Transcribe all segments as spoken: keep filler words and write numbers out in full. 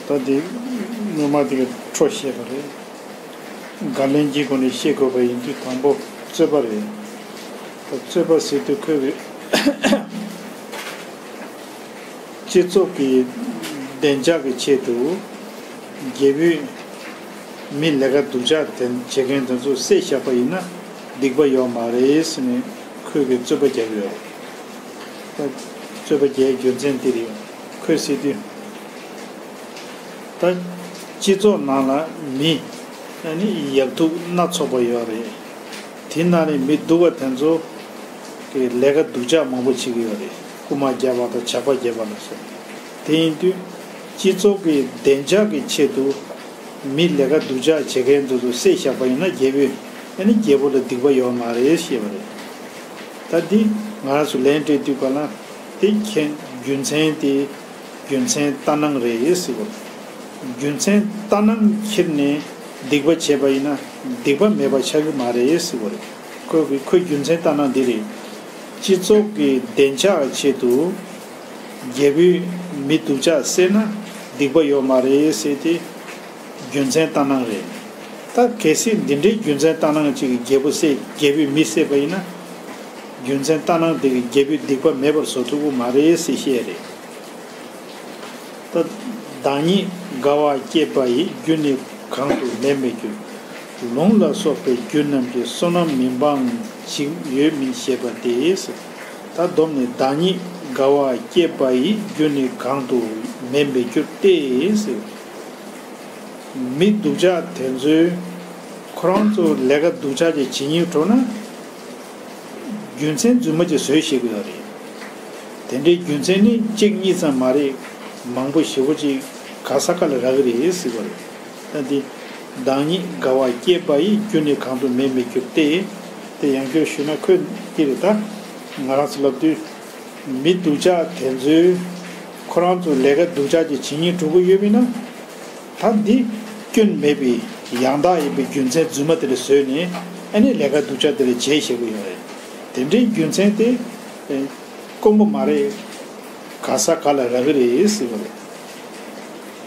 ད་དེ་སྔོན་མ་དེ་ག་འཕྲོ་བཤད་པ་རེད། བརྒལ་ལན་གྱི་སྒོ་ནས་བཤད་དགོས་པ་ཡིན་དུས་དང་པོ་རྩོད་པ་རེད། ད་རྩོད་པ་ཟེར་དུས་ཁོས་སྤྱི་ཚོགས་ཀྱི་བདེ་འཇགས་ཀྱི་ཆེད་དུ་རྒྱལ་པོས་མི་ལས་ཀ་སྡུག་ཅག་དེ་བྱེད་མཁན་དེ་ཚོ་བསད་བཞག་པ་ཡིན་ན་སྡིག་པ་ཡོད་མ་རེད་ཟེར་ནས་ཁོས་ཀྱི་རྩོད་པ་རྒྱབ་ཡོད་རེད། ད་རྩོད་པ་རྒྱག་རྒྱུ་མཚན་དེ་རེད། ཁོས་ཟེར་དུས། ད་སྤྱི་ཚོགས་ནང་ལ་མི་ཨ་ནི་ཡག་སྡུག་སྣ་ཚོགས་པ་ཡོད་རེད། དེ་ནང་ནས་མི་སྡུག་པ་དེ་ཚོ་གི་ལས་ཀ་སྡུག་ཅག་མང་པོ་བྱེད་ཀྱི་ཡོད་རེད། རྐུ་མ་རྒྱག་པ་དང་ཇག་པ་རྒྱག་པ་ལ་སོགས། དེ་ཡིན་དུས་སྤྱི་ཚོགས་ཀྱི་བདེ་འཇགས་ཀྱི་ཆེད་དུ་མི་ལས་ཀ་སྡུག་ཅག་བྱེད་མཁན་ཚོ་ཚོ་བསད་བཞག་པ་ཡིན་ན་རྒྱལ་པོས་ཨ་ནི་རྒྱལ་པོ་ལ་སྡིག་པ་ཡོད་མ་རེད་ཞེས་པ་རེད། ད་འདི་ང་རང་ཚོ་ལན་སྤྲད་དུས་ག་ལ་དེ་མཁྱེན་རྒྱུ་མཚན་དེ། རྒྱུ་མཚན་ལྟར་སྣང་རེད་ཟེར་བ་རེད། རྒྱུ་མཚན་ལྟར་སྣང་ཁྱེར་ནས་སྡིག་པ་བྱས་པ་ཡིན་ན་སྡིག་པ་མེད་པ་ཆགས་ཀྱི་མ་རེད་ཟེར་བ་རེད། ཁོས་ཁོའི་རྒྱུ་མཚན་ལྟར་སྣང་འདི་རེད། སྤྱི་ཚོགས་ཀྱི་བདེ་འཇགས་ཆེད་དུ་རྒྱལ་པོས་མི་སྡུག་ཅག་བསད་ན་སྡིག་པ་ཡོད་མ་རེད་ཟེར་ཏེ་རྒྱུ་མཚན་ལྟར་སྣང་རེད། ད་གལ་སྲིད་འདི་འདྲའི་རྒྱུ་མཚན་ལྟར་སྣང་ཅིག་གིས་རྒྱལ་པོ་བསད་རྒྱལ་པོས་མི་བསད་པ་ཡིན་ན། རྒྱུ་མཚན་ལྟར་སྣང་དེ་གིས་རྒྱལ་པོའི་སྡིག་པ་མེད་པར་བཟོ་ཐུབ་ཀྱི་མ་རེད་ཟེར་བཤད་རེད། ད་བདག་ཉིད་དགའ་བ་སྐྱེས་པ་ཡི། རྒྱུ་ནི་གང་དུ་མེད་མི་འགྱུར། ལུང་ལ་སོགས་པའི་རྒྱུ་རྣམས་ཀྱིས། བསོད་ནམས་མི་འབངས་འཇིག་ཡོད་མིན་ཞེས་པ་སྟེ། ད་སྡོམ་ནི་བདག་ཉིད་དགའ་བ་སྐྱེས་པ་ཡི། རྒྱུ་ནི་གང་དུ་མེད་མི་འགྱུར་ཏེ། མི་སྡུག་ཅག་དེ་ཚོས་ཁོ་རང་ཚོ་ལས་ཀ་སྡུག་ཅག་ཅིག་བྱེད་སྙིང་བྲོ་ན། རྒྱུ་མཚན་རྫུན་མ་ཅིག་བཟོས་བཤད་ཀྱི་ཡོད་རེད། དེ་འདྲའི་རྒྱུ་མཚན་ནི་གཅིག་གཉིས་ཙམ་མ་རེད། མང་པོ་ཞེ་པོ་ཅིག་ག་ས་ག་ལ་རག་གི་རེད་ཟེར་བ་རེད། ད་འདི། བདག་ཉིད་དགའ་བ་སྐྱེས་པ་ཡི། རྒྱུ་ནི་གང་དུ་མེད་མི་འགྱུར་ཏེ། དེ་ཡང་བསྐྱར་ཞུས་ན་ཁོས་འདི་རེད་ད། ང་རང་ཚོ་ལབ་དུས། མི་སྡུག་ཅག་དེ་ཚོས་ཁོ་རང་ཚོ་ལས་ཀ་སྡུག་ཅག་ཅིག་བྱེད་སྙིང་བྲོ་གི་ཡོད་མིན་ན། ད་འདི་སྐྱོན་མེད་པའི་ཡང་དག་ཡིན་པའི་རྒྱུ་མཚན་རྫུན་མ་དེ་ལ་བཟོས་ནས་ཨ་ནི་ལས་ཀ་སྡུག་ཅག་དེ་ལ་བྱས་བཞག་གི་ཡོད་རེད། དེ་འདྲའི་རྒྱུ་མཚན་དེ་དཀོན་པོ་མ་རེད། ག་ས་ག་ལ་རག་གི་རེད་ཟེར་བ་རེད།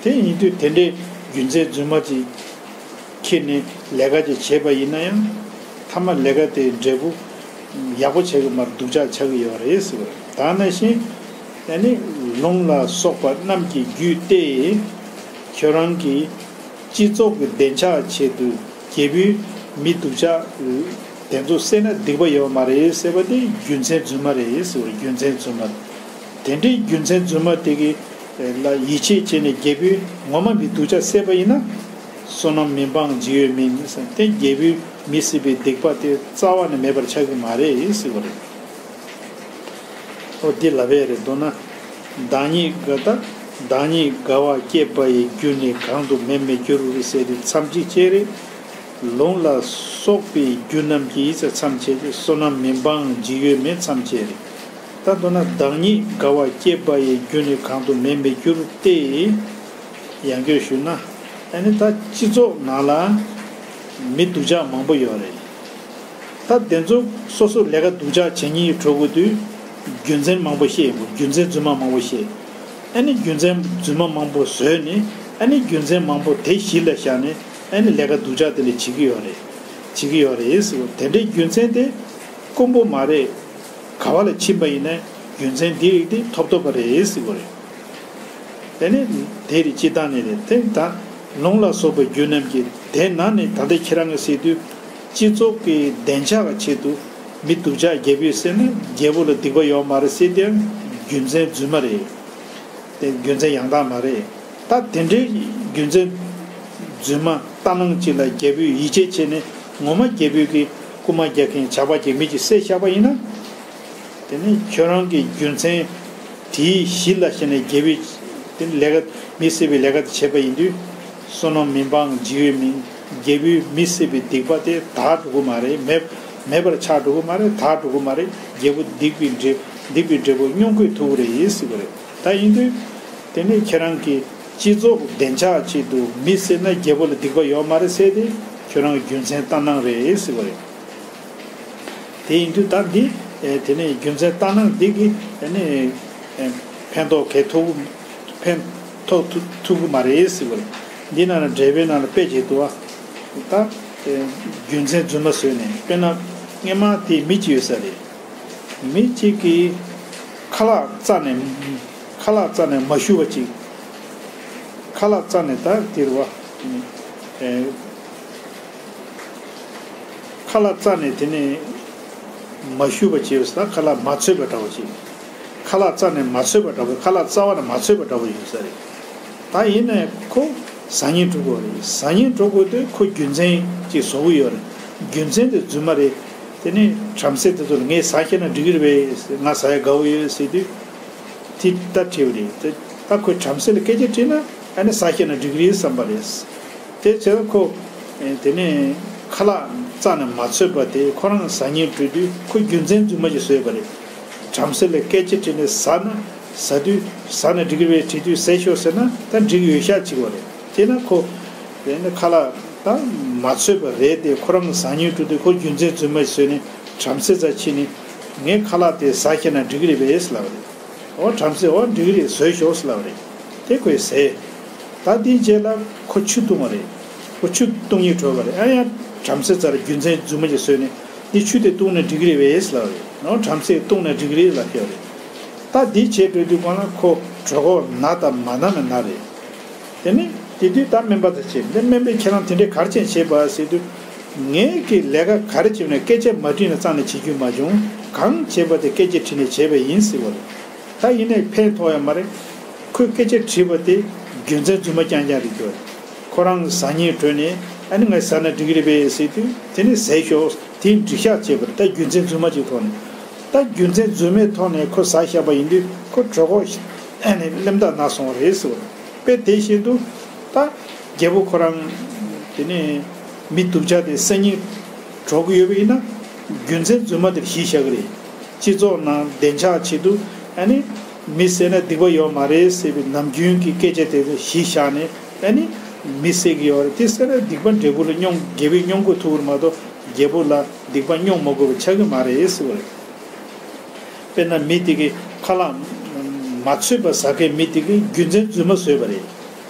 དེ་ཡིན་དུས་དེ་འདྲའི་རྒྱུ་མཚན་རྫུན་མ་ཅིག་ཁྱེར་ནས་ལས་ཀ་ཅིག་བྱས་པ་ཡིན་ན་ཡང་། མཐའ་མ་ལས་ཀ་དེ་འབྲས་བུ་ཡག་པོ་ཆགས་ཀྱི་མ་རེད། སྡུག་ཅག་ཆགས་ཀྱི་ཡོད་རེད་ཟེར་བ་རེད། ད་ནང་བཞིན་ཨ་ནི་ལུང་ལ་སོགས་པ་རྣམས་ཀྱི་རྒྱུད་སྟེ། ཁྱོད་རང་གི་སྤྱི་ཚོགས་ཀྱི་བདེ་འཇགས་ཆེད་དུ་རྒྱལ་པོས་མི་སྡུག་ཅག་དེ་ཚོ་བསད་ན་སྡིག་པ་ཡོད་མ་རེད་ཟེར་བ་དེ་རྒྱུ་མཚན་རྫུན་མ་རེད་ཟེར་བ་རེད། རྒྱུ་མཚན་རྫུན་མ་རེད། དེ་འདྲའི་རྒྱུ་མཚན་རྫུན་མ་དེ་གི་ལ་ཡིད་ཆེས་བྱས་ནས་རྒྱལ་པོས་ངོ་མ་མི་སྡུག་ཅག་བསད་པ་ཡིན་ན། བསོད་ནམས་མི་འབངས་འཇིགས་ཡོད་མིན་ཟེར་ཏེ། རྒྱལ་པོས་མི་བསད་པའི་སྡིག་པ་དེ་རྩ་བ་ནས་མེད་པར་ཆགས་ཀྱི་མ་རེད་ཟེར་བ་རེད། ཨོ་འདི་ལབ་ཡས་རེད། མདོར་ན། བདག་ཉིད་དགའ་ད། བདག་ཉིད་དགའ་བ་སྐྱེས་པ་ཡི། རྒྱུ་ནི་གང་དུ་མེད་མི་འགྱུར་ཟེར་དེ་མཚམས་གཅིག་བཅད་རེད། ལུང་ལ་སོགས་པའི་རྒྱུ་རྣམས་ཀྱིས་ཟེར་མཚམས་བཅད་དེ། བསོད་ནམས་མི་འབངས་འཇིགས་ཡོད་མེད་མཚམས་བཅད་རེད། ད་མདོར་ན་བདག་ཉིད་དགའ་བ་སྐྱེས་པ་ཡི། རྒྱུ་ནི་གང་དུ་མེད་མི་འགྱུར་ཏེ། ཡང་བསྐྱར་ཞུས་ན། ཨ་ནི་ད་སྤྱི་ཚོགས་ནང་ལ་མི་སྡུག་ཅག་མང་པོ་ཡོད་རེད། ད་དེ་ཚོ་སོ་སོ་ལས་ཀ་སྡུག་ཅག་བྱེད་སྙིང་བྲོ་དགོས་དུས་རྒྱུ་མཚན་མང་པོ་བཤད་ཡོང་གི། རྒྱུ་མཚན་རྫུན་མ་མང་པོ་བཤད། ཨ་ནི་རྒྱུ་མཚན་རྫུན་མ་མང་པོ་བཟོས་ནས་ཨ་ནི་རྒྱུ་མཚན་མང་པོ་དེ་གཞི་ལ་བཞག་ནས་ཨ་ནི་ལས་ཀ་སྡུག་ཅག་དེ་ལ་བྱེད་ཀྱི་ཡོད་རེད། བྱེད་ཀྱི་ཡོད་རེད་ཟེར་བ། དེ་འདྲའི་རྒྱུ་མཚན་དེ་དཀོན་པོ་མ་རེད། ག་བ་ལ་ཕྱིན་པ་ཡིན་ན་རྒྱུ་མཚན་འདི་རིགས་དེ་ཐོབ་ཐུབ་པ་རེད་ཟེར་བ་རེད། དེ་ནི་དེ་རེད། སྤྱིར་བཏང་ནས་རེད། དེ་ད་ལུང་ལ་སོགས་པའི་རྒྱུ་རྣམས་ཀྱིས། དེ་ན་ནི་ད་ལྟ་ཁྱེད་རང་གིས་ཟེར་དུས་སྤྱི་ཚོགས་ཀྱི་བདེ་འཇགས་ཀྱི་ཆེད་དུ་མི་སྡུག་ཅག་རྒྱལ་པོས་བསད་ན་རྒྱལ་པོ་ལ་སྡིག་པ་ཡོད་མ་རེད་ཟེར་དེ་ཡང་རྒྱུ་མཚན་རྫུན་མ་རེད། དེ་རྒྱུ་མཚན་ཡང་དག་མ་རེད། ད་དེ་འདྲའི་རྒྱུ་མཚན་རྫུན་མ་ལྟར་སྣང་ཅིག་ལ་རྒྱལ་པོས་ཡིད་ཆེས་བྱས་ནས་ངོ་མ་རྒྱལ་པོས་ཀྱི་རྐུ་མ་རྒྱག་མཁན་ཇག་པ་རྒྱག་མི་ཅིག་བསད་བཞག་པ་ཡིན་ན། དེ་ནི་ཁྱོད་རང་གི་རྒྱུ་མཚན་དེའི་གཞི་ལ་བཞག་ནས་རྒྱལ་པོས་དེ་ནི་ལས་ཀ་མི་བསད་པའི་ལས་ཀ་དེ་བྱས་པ་ཡིན་དུས། བསོད་ནམས་མི་འབངས་འཇིགས་ཡོད་མིན། རྒྱལ་པོས་མི་བསད་པའི་སྡིག་པ་དེ་དག་འགྲོ་གི་མ་རེད། མེད་མེད་པར་ཆགས་འགྲོ་གི་མ་རེད། དག་འགྲོ་གི་མ་རེད། རྒྱལ་པོ་སྡིག་པའི་འབྲས་སྡིག་པའི་འབྲས་བུ་མྱོང་གོ་ཐུབ་ཀྱི་རེད་ཟེར་གི་རེད། ད་ཡིན་དུས་དེ་ནི་ཁྱེད་རང་གི་སྤྱི་ཚོགས་བདེ་འཇགས་ཆེད་དུ་མི་བསད་ན་རྒྱལ་པོ་ལ་སྡིག་པ་ཡོད་མ་རེད་ཟེར་དེ་ཁྱོད་རང་གི་རྒྱུ་མཚན་ལྟར་སྣང་རེད་ཟེར་གི་རེད། དེ་ཡིན་དུས་ད་འདི་ཨེ་དེ་ནས་རྒྱུ་མཚན་ལྟར་སྣང་འདི་གིས་ཨེ་ནས་ཨེ་ཕན་ཐོགས་ག་ཐུབ་ཕན་ ཐོག་ཐུག་ཐུག་གི་མ་རེད་ཟེར་བ་རེད། འདི་ནང་ལ་འགྲེལ་པའི་ནང་ལ་དཔེ་ཅིག་འདུག་བ། ད་རྒྱུ་མཚན་རྫུན་མ་བཟོས་ནས། དཔེར་ན་སྔས་མ་དེ་མི་གཅིག་ཡོད་ས་རེད། མི་གཅིག་གིས་ཁ་ལག་བཙལ་ནས། ཁ་ལག་བཙལ་ནས་མ་ཞུ་བ་ཅིག་ཁ་ལག་བཙལ་ནས་ད་དེ་རེད་བ། ཨེ། ཁ་ལག་བཙལ་ནས་དེ་ནས་མ་ཞུ་བ་བྱས་ཡོད་ས། ཁ་ལག་མ་འཚོལ་བ་འདྲ་བོ་ཅིག་ཁ་ལག་བཙལ་ནས་མ་འཚོལ་བ་འདྲ་བོ། ཁ་ལག་རྩ་བ་ནས་མ་འཚོལ་བ་འདྲ་བོ་ཡོད་ས་རེད། ད་ཡིན་ནའི་ཁོ་ཟ་སྙིང་བྲོ་གི་ཡོད་རེད། ཟ་སྙིང་བྲོ་གི་ཡོད་དུས་ཁོ་རྒྱུ་མཚན་ཅིག་བཟོ་གི་ཡོད་རེད། རྒྱུ་མཚན་དེ་རྫུན་མ་རེད། དེ་ནས་བྲམ་ཟེ་དེ་ཚོ་ལ་ངས་ཟ་ཤེས་ན་འགྲིག་གི་རེད་པས། ང་ཟ་ཡ་དགའ་བོ་ཡོད་ཟེར་དུས། དེ་ལྟར་དྲིས་པ་རེད། དེ་ད་ཁོས་བྲམ་ཟེ་ལ་སྐད་ཆ་དྲིས་ན་ཨ་ནི་ཟ་ཤེས་ན་འགྲིག་གི་རེད་བསམ་པ་རེད། དེ་བྱས་ན་ཁོ། ཨེ། དེ་ནས་ཁ་ལག་རྩ་ནས་མ་འཚོལ་བ་དེ་ཁོ་རང་ཟ་སྙིང་བྲོ་དུས་ཁོ་རྒྱུ་མཚན་རྫུན་མ་ཞིག་བཟོས་པ་རེད། བྲམ་ཟེ་ལ་སྐད་ཆ་དྲིས་ནས་ཟ་ན་ཟ་དུས་ཟ་ན་འགྲིག་གི་རེད་དྲིས་དུས་ཟས་ཤོག་ཟེར་ན་ད་འགྲིག་ཡོད་ཤག་ཅིག་བ་རེད། དེས་ན་ཁོ། དེ་ནས་ཁ་ལག་ད་མ་འཚོལ་བ་རེད་དེ་ཁོ་རང་ཟ་སྙིང་བྲོ་དུས་ཁོ་རྒྱུ་མཚན་རྫུན་མ་ཞིག་བཟོས་ནས་བྲམ་ཟེ་རྩ་ཕྱིན་ནས་ངས་ཁ་ལག་དེ་ཟ་ཤེས་ན་འགྲིག་གི་རེད་པས་ལབ་པ་རེད། འོ་བྲམ་ཟེ་འོ་འགྲིག་གི་རེད་ཟོས་ཤོག་ཟེར་ལབ་པ་རེད། དེ་ཁོས་ཟས། ད་དེའི་རྗེས་ལ་ཁོ་ཆུ་བཏུང་བ་རེད། ཁོ་ཆུ་བཏུང་སྙིང་བྲོ་བ་རེད། ཨ་ཡ། བྲམ་ཟེ་རྩར་རྒྱུ་མཚན་རྫུན་མ་ཞིག་བཟོས་ནས་འདི་ཆུ་དེ་བཏུང་ན་འགྲིག་གི་རེད་པས་ལབ་པ་རེད། འོ་བྲམ་ཟེས་བཏུང་ན་འགྲིག་གི་རེད་ལབ་ཤེས་པ་རེད། ད་འདི་བྱས་འགྲོ་དུས་སྒང་ལ་ཁོ་གྲོད་ཁོག་ན་དང་མ་ན་ན་ན་རེད། དེ་ནས་དེ་དུས་ད་སྨན་པ་དང་བྱས། འདི་སྨན་པས་ཁྱེད་རང་དེ་འདྲའི་ག་རེ་བྱས་བྱས་པ་ཟེར་དུས། ངས་ཀྱི་ལས་ཀ་ག་རེ་བྱས་ན་སྐད་ཆ་མ་དྲིས་ན་རྩ་ནས་བྱེད་རྒྱུ་མ་བྱུང་། གང་བྱས་པ་དེ་སྐད་ཆ་དྲིས་ནས་བྱས་པ་ཡིན་ཟེར་བ་རེད། ད་ཡིན་ནའི་ཕན་ཐོགས་ཡ་མ་རེད། ཁོས་སྐད་ཆ་དྲིས་པ་དེ་རྒྱུ་མཚན་རྫུན་མ་རྐྱང་རྐྱང་རེད་འདུག་ཁོ་རང་ཟ་སྙིང་བྲོས་ནས་ཨ་ནི་ངས་ཟ་ན་འགྲིག་གི་རེད་པས་ཟེར་དུས་དེ་ནི་ཟས་ཤོག་དེ་འགྲིག་ཤག་བྱས་པ་རེད། ད་རྒྱུ་མཚན་རྫུན་མ་ཅིག་ཐོག་ནས། ད་རྒྱུ་མཚན་རྫུན་མའི་ཐོག་ནས་ཁོ་ཟ་བཞག་པ་ཡིན་དུས་ཁོ་གྲོད་ཁོག་ཨ་ནི་ལེམ་ཐག་ན་སོང་བ་རེད་ཟེར་བ་རེད། དཔེ་དེ་བཞིན་དུ་ད་རྒྱལ་པོ་ཁོ་རང་དེ་ནས་མི་སྡུག་ཅག་དེ་ཟ་སྙིང་བྲོ་གི་ཡོད་པ་ཡིན་ན་རྒྱུ་མཚན་རྫུན་མ་དེར་གཞི་བཞག་གི་རེད། སྤྱི་ཚོགས་ནང་བདེ་འཇགས་ཆེད་དུ་ཨ་ནི་མི་བསད་ན་སྡིག་པ་ཡོད་མ་རེད་ཟེར་བའི་ནམ་རྒྱུན་གྱི་སྐད་ཆ་དེ་ཚོ་གཞི་བཞག་ནས་ཨ་ནི་མི་བསད་ཀྱི་ཡོད་རེད། དེ་བསད་ན་སྡིག་པ་འབྲས་བུ་ལ་སྙོམས། རྒྱལ་པོས་སྙོམས་དགོས་ཐུག་པ་མ་གཏོགས་རྒྱལ་པོ་ལ་སྡིག་པ་སྙོམས་མ་དགོས་པ་ཆགས་ཀྱི་མ་རེད་ཟེར་བ་རེད། དཔེར་ན་མི་དེ་གིས་ཁ་ལག་མ་འཚོལ་བ་ཟ་མཁན་མི་དེ་གིས་རྒྱུ་མཚན་རྫུན་མ་བཟོས་པ་རེད།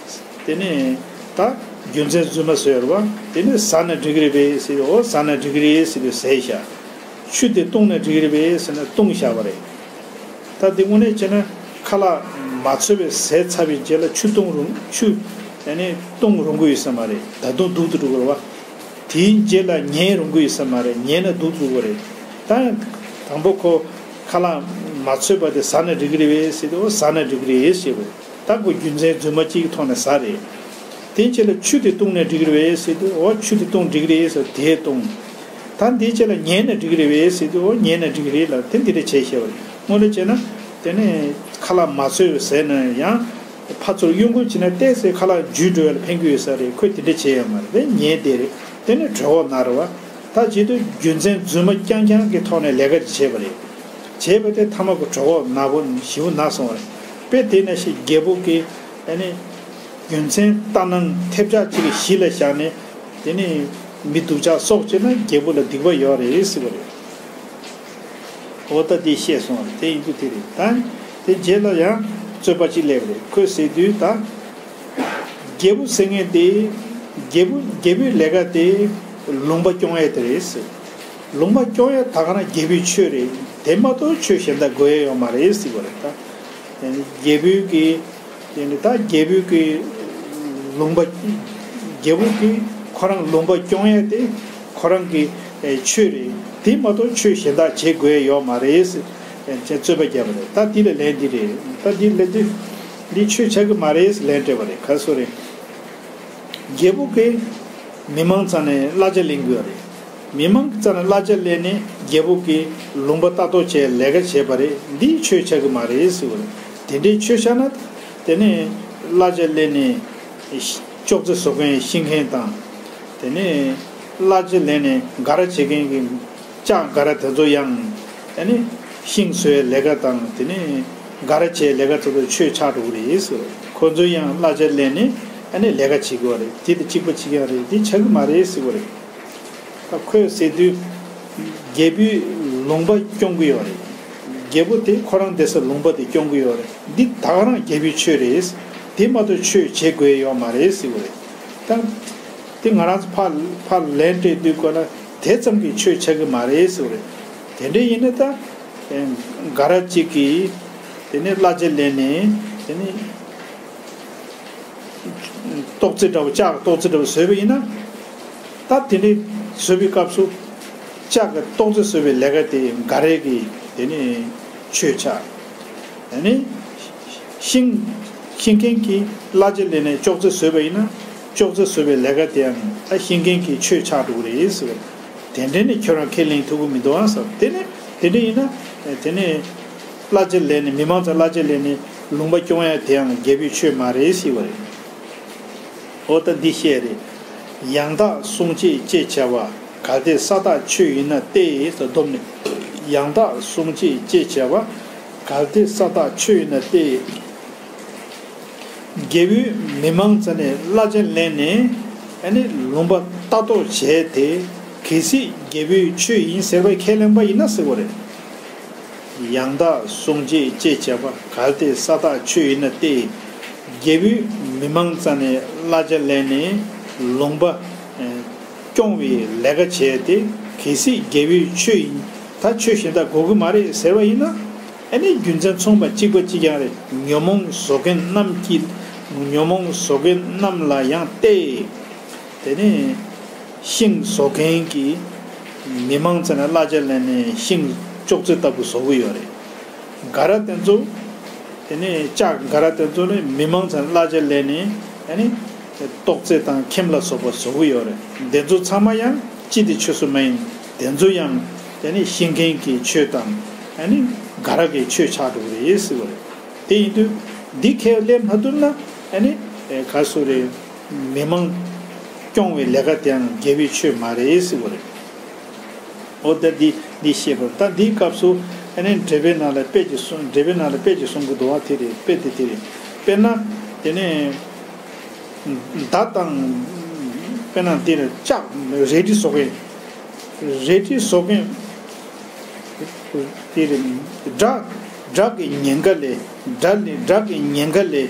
དེ་ནས་ད་རྒྱུ་མཚན་རྫུན་མ་བཟོས་རེད་བ། དེ་ནས་ཟ་ན་འགྲིག་གི་རེད་པས་ཟེར། འོ་ཟ་ན་འགྲིག་གི་རེད་ཟེར་དུས་ཟས་བཞག་ཆུ་དེ་བཏུང་ན་འགྲིག་གི་རེད་པས་ཟེར་ན་བཏུང་བཞག་པ་རེད། ད་འདི་དངོས་གནས་བྱས་ན་ཁ་ལག་མ་འཚོལ་བའི་ཟས་ཚར་བའི་རྗེས་ལ་ཆུ་བཏུང་རུང་། ཆུ་ཨ་ནི་བཏུང་རུང་གི་ཡོད་ས་མ་རེད། ད་དུང་སྡུག་ཏུ་འགྲོ་གི་རེད་བ། དེའི་རྗེས་ལ་ཉལ་རུང་གི་ཡོད་ས་མ་རེད། ཉལ་ན་སྡུག་ཏུ་འགྲོ་གི་རེད། ད་དང་པོ་ཁོ་ཁ་ལག་མ་འཚོལ་བ་དེ་ཟ་ན་འགྲིག་གི་རེད་པས་ཟེར་དུས་འོ་ཟ་ན་འགྲིག་གི་རེད་ཞེས་པ་རེད། ད་ཁོ་རྒྱུ་མཚན་རྫུན་མ་གཅིག་གི་ཐོག་ནས་ཟ་རེད། དེའི་རྗེས་ལ་ཆུ་དེ་བཏུང་ན་འགྲིག་གི་རེད་པས་ཟེར་དུས་འོ་ཆུ་དེ་བཏུང་འགྲིག་གི་རེད་ཟེར་དེ་བཏུང་། ད་འདིའི་རྗེས་ལ་ཉལ་ན་འགྲིག་གི་རེད་པས་ཟེར་དུས་འོ་ཉལ་ན་འགྲིག་གི་རེད་ལབ་དེ་འདི་འདྲ་བྱས་ཤེས་པ་རེད། དངོས་གནས་བྱས་ན་དེ་ནས་ཁ་ལག་མ་འཚོལ་བའི་ཟས་ན་ཡང་ཕར་ཚུར་གཡོ་འགུལ་བྱས་ན་ཏོག་ཙམ་ཁ་ལག་འཇུ་འགྲོ་ཡ་ལ་ཕན་གྱི་ཡོད་ས་རེད། ཁོས་དེ་འདྲ་བྱས་ཡོད་མ་རེད། དེ་ཉལ་བསྡད་རེད། དེ་ནས་གྲོད་ཁོག་ན་རེད་བ། ད་བྱེད་དུས་རྒྱུ་མཚན་རྫུན་མ་རྐྱང་རྐྱང་གི་ཐོག་ནས་ལས་ཀ་ཅིག་བྱས་པ་རེད། བྱས་པ་དེ་མཐའ་མ་ཁོ་གྲོད་ཁོག་ན་པོ་ཞེ་པོ་ན་སོང་བ་རེད། དཔེ་དེ་ནང་བཞིན་རྒྱལ་པོ་གིས་ཨ་ནི་རྒྱུ་མཚན་ལྟར་སྣང་ཐེབས་ཆག་ཅིག་གི་གཞི་ལ་བཞག་ནས་དེ་ནས་མི་སྡུག་ཅག་སྲོག་བཅད་ན་རྒྱལ་པོ་ལ་སྡིག་པ་ཡོད་རེད་ཟེར་བ་རེད། འོ་ད་དེ་བཤད་སོང་བ་རེད། དེ་ཡིན་དུས་དེ་རེད། ད་དེ་རྗེས་ལ་ཡང་རྩོད་པ་ཅིག་སླེབས་རེད། ཁོས་ཟེར་དུས་ད། རྒྱལ་པོ་ཟེར་མཁན་དེ། རྒྱལ་པོ་རྒྱལ་པོའི་ལས་ཀ་དེ་ལུང་པ་སྐྱོང་ཡས་དེ་རེད་ཟེར། ལུང་པ་སྐྱོང་ཡས་ད་ག་རང་རྒྱལ་པོའི་ཆོས་རེད། དེ་མ་གཏོགས་ཆོས་གཞན་དག་དགོས་ཡས་ཡོད་མ་རེད་ཟེར་བ་རེད་ད། རྒྱལ་པོའི་གི། དེ་ནི་ད་རྒྱལ་པོའི་གི་ལུང་པ། རྒྱལ་པོ་གི་ཁོ་རང་ལུང་པ་སྐྱོང་ཡས་དེ་ཁོ་རང་གི་ཆོས་རེད། དེ་མ་གཏོགས་ཆོས་གཞན་དག་བྱེད་དགོས་ཡས་ཡོད་མ་རེད་ཟེར། རྩོད་པ་བརྒྱབ་པ་རེད། ད་འདི་ལ་ལན་འདི་རེད། ད་འདི་ལན་འདི། འདི་ཆོས་ཆགས་ཀྱི་མ་རེད་ཟེར་ལན་སྤྲད་པ་རེད། ག་སོ་རེད། རྒྱལ་པོ་གིས་མི་མང་རྩ་ནས་གླ་ཆ་ལེན་གྱི་ཡོད་རེད། མི་མང་གི་རྩ་ནས་གླ་ཆ་ལེན་ནས་རྒྱལ་པོ་གིས་ལུང་པ་ལྟ་རྟོག་བྱས་ལས་ཀ་བྱས་པ་རེད། འདི་ཆོས་ཆགས་ཀྱི་མ་རེད་ཟེར་བ་རེད། དེ་འདྲའི་ཆོས་ཆགས་ན་དེ་ནས་གླ་ཆ་ལེན་ནས་ཅོག་ཙེ་བཟོ་མཁན་ཤེས་མཁན་དང་། དེ་ནས་གླ་ཆ་ལེན་ནས་འགའ་རེ་བྱེད་མཁན་གྱི། ལྕགས་འགའ་རེ་དེ་ཚོ་ཡང་ཨ་ནི་ཤིང་བཟོ་བའི་ལས་ཀ་དང་དེ་ནས་འགའ་རེ་བྱེད་ལས་ཀ་དེ་ཚོ་ཆོས་ཆགས་འགྲོ་གི་རེད་ཟེར། ཁོ་ཚོ་ཡང་གླ་ཆ་ལེན་ནས་ཨ་ནི་ལས་ཀ་བྱེད་དགོས་རེད། དེ་དང་གཅིག་པ་གཅིག་རྐྱང་རེད། དེ་ཆགས་ཀྱི་མ་རེད་ཟེར་བ་རེད། ད་ཁོས་ཟེར་དུས་རྒྱལ་པོའི་ལུང་པ་སྐྱོང་གི་ཡོད་རེད། རྒྱལ་པོ་དེ་ཁོ་རང་བསྡད་ས་ལུང་པ་དེ་སྐྱོང་གི་ཡོད་རེད། འདི་ད་ག་རང་རྒྱལ་པོའི་ཆོས་རེད། དེ་མ་གཏོགས་ཆོས་བྱེད་དགོས་ཡོད་མ་རེད་ཟེར་བ་རེད། ད་དེ་ང་རང་ཚོ་ཕར་ཕར་ལན་སྤྲད་དུས་སྐོར་ལ་དེ་ཙམ་གྱིས་ཆོས་ཆགས་ཀྱི་མ་རེད་ཟེར་བ་རེད། དེ་འདྲ་ཡིན་ན་ད་འགའ་རེ་གཅིག་གིས་དེ་ནས་གླ་ཆ་ལེན་ནས་དེ་ནས་ལྟོགས་ཚད་འདྲ་བོ་ལྕགས་ལྟོགས་ཚད་འདྲ་བོ་བཟོས་པ་ཡིན་ན། ད་དེ་ནས་བཟོས་པའི་སྐབས་སུ་ལྕགས་ཀྱི་ལྟོགས་ཚད་བཟོས་པའི་ལས་ཀ་དེ་འགའ་རེ་གི་དེ་ནས་ཆོས་ཆགས། ཨ་ནི། ཤིང་ཤིང་མཁན་གྱིས་གླ་ཆ་ལེན་ནས་ཅོག་ཙེ་བཟོས་པ་ཡིན་ན། ཅོག་ཙེ་བཟོས་པའི་ལས་ཀ་དེའང་ད་ཤིང་མཁན་གྱི་ཆོས་ཆགས་འགྲོ་གི་རེད་ཟེར་བ། དེ་འདྲ་ནི་ཁྱོད་རང་ཁས་ལེན་ཐུབ་ཀྱི་མི་འདུག་ཨང་ཟེར། དེ་ནི་དེ་འདྲ་ཡིན་ན། དེ་ནི་གླ་ཆ་ལེན་ནས་མི་མང་ཚོ་གླ་ཆ་ལེན་ནས་ལུང་པ་སྐྱོང་ཡ་དེའང་རྒྱལ་པོའི་ཆོས་མ་རེད་ཟེར་བ་རེད། འོ་ད་འདི་བཤད་རེད། ཡང་དག་གསུང་བྱེད་ཅེས་བྱ་བ་གལ་ཏེ་ས་བདག་ཆོས་ཡིན་ན་སྟེ་ཟེར་སྡོམ་ནས། ཡང་དག་གསུང་བྱེད་ཅེས་བྱ་བ་གལ་ཏེ་ས་བདག་ཆོས་ཡིན་ན་སྟེ། རྒྱལ་པོས་མི་མང་རྩ་ནས་གླ་ཆ་ལེན་ནས་ཨ་ནི་ལུང་པ་ལྟ་རྟོག་བྱས་ཏེ་གལ་སྲིད་རྒྱལ་པོའི་ཆོས་ཡིན་ཟེར་བའི་ཁས་ལེན་པ་ཡིན་ན་ཟེར་བ་རེད། ཡང་དག་གསུང་བྱེད་ཅེས་བྱ་བ་གལ་ཏེ་ས་བདག་ཆོས་ཡིན་ན་སྟེ། རྒྱལ་པོས་མི་མང་རྩ་ནས་གླ་ཆ་ལེན་ནས་ལུང་པ་སྐྱོང་བའི་ལས་ཀ་བྱས་ཏེ་གལ་སྲིད་རྒྱལ་པོའི་ཆོས་ཡིན། ད་ཆོས་གཞན་དག་དགོས་ཀྱི་མ་རེད་ཟེར་བ་ཡིན་ན། ཨ་ནི་རྒྱུ་མཚན་མཚུངས་པ་གཅིག་པ་གཅིག་རྐྱང་རེད། ཉོན་མོངས་བཟོ་མཁན་རྣམས་ཀྱི། ཉོན་མོངས་བཟོ་མཁན་རྣམས་ལ་ཡང་སྟེ། དེ་ནས་ཤིང་བཟོ་མཁན་གྱིས་མི་མང་རྩ་ནས་གླ་ཆ་ལེན་ནས་ཤིང་ཅོག་ཙེ་ལྟ་བུ་བཟོ་གི་ཡོད་རེད། འགའ་རེ་དེ་ཚོ། དེ་ནས་ལྕགས་འགའ་རེ་དེ་ཚོ་ནི་མི་མང་ཚང་གླ་ཆ་ལེན་ནས་ཨ་ནི་ལྟོགས་ཚད་དང་ཁྱིམ་ལ་སོགས་པ་བཟོ་གི་ཡོད་རེད། དེ་ཚོ་ཚང་མ་ཡང་སྤྱི་དེ་ཆོས་སུ་མ་ཡིན། དེ་ཚོ་ཡང་དེ་ནི་ཤིང་མཁན་གྱི་ཆོས་དང་ཨ་ནི་འགའ་རེ་གི་ཆོས་ཆགས་འགྲོ་གི་རེད་ཟེར་བ་རེད། དེ་ཡིན་དུས་འདི་ཁས་ལེན་མ་ཐུབ་ན་ཨ་ནི་ག་སུ་རེད། མི་མང་སྐྱོང་བའི་ལས་ཀ་དེའང་རྒྱལ་པོའི་ཆོས་མ་རེད་ཟེར་བ་རེད། འོ་ད་འདི་འདི་ཤེས་པར། ད་འདིའི་སྐབས་སུ་ཨ་ནི་འགྲེལ་པའི་ནང་ལ་དཔེ་ཅིག་གསུང་། འགྲེལ་པའི་ནང་ལ་དཔེ་ཅིག་གསུང་གི་འདུག་བ། དེ་རེད། དཔེ་དེ་དེ་རེད། དཔེར་ན་དེ་ནས་མདའ་དང་། དཔེར་ན་དེ་རེད། ལྕགས་རལ་གྲི་བཟོ་མཁན། རལ་གྲི་བཟོ་མཁན་དེ་རེད། སྦྲ་སྦྲ་གི་ཉེན་ཁ་ལས། སྦྲ་ལས་སྦྲ་གི་ཉེན་ཁ་ལས་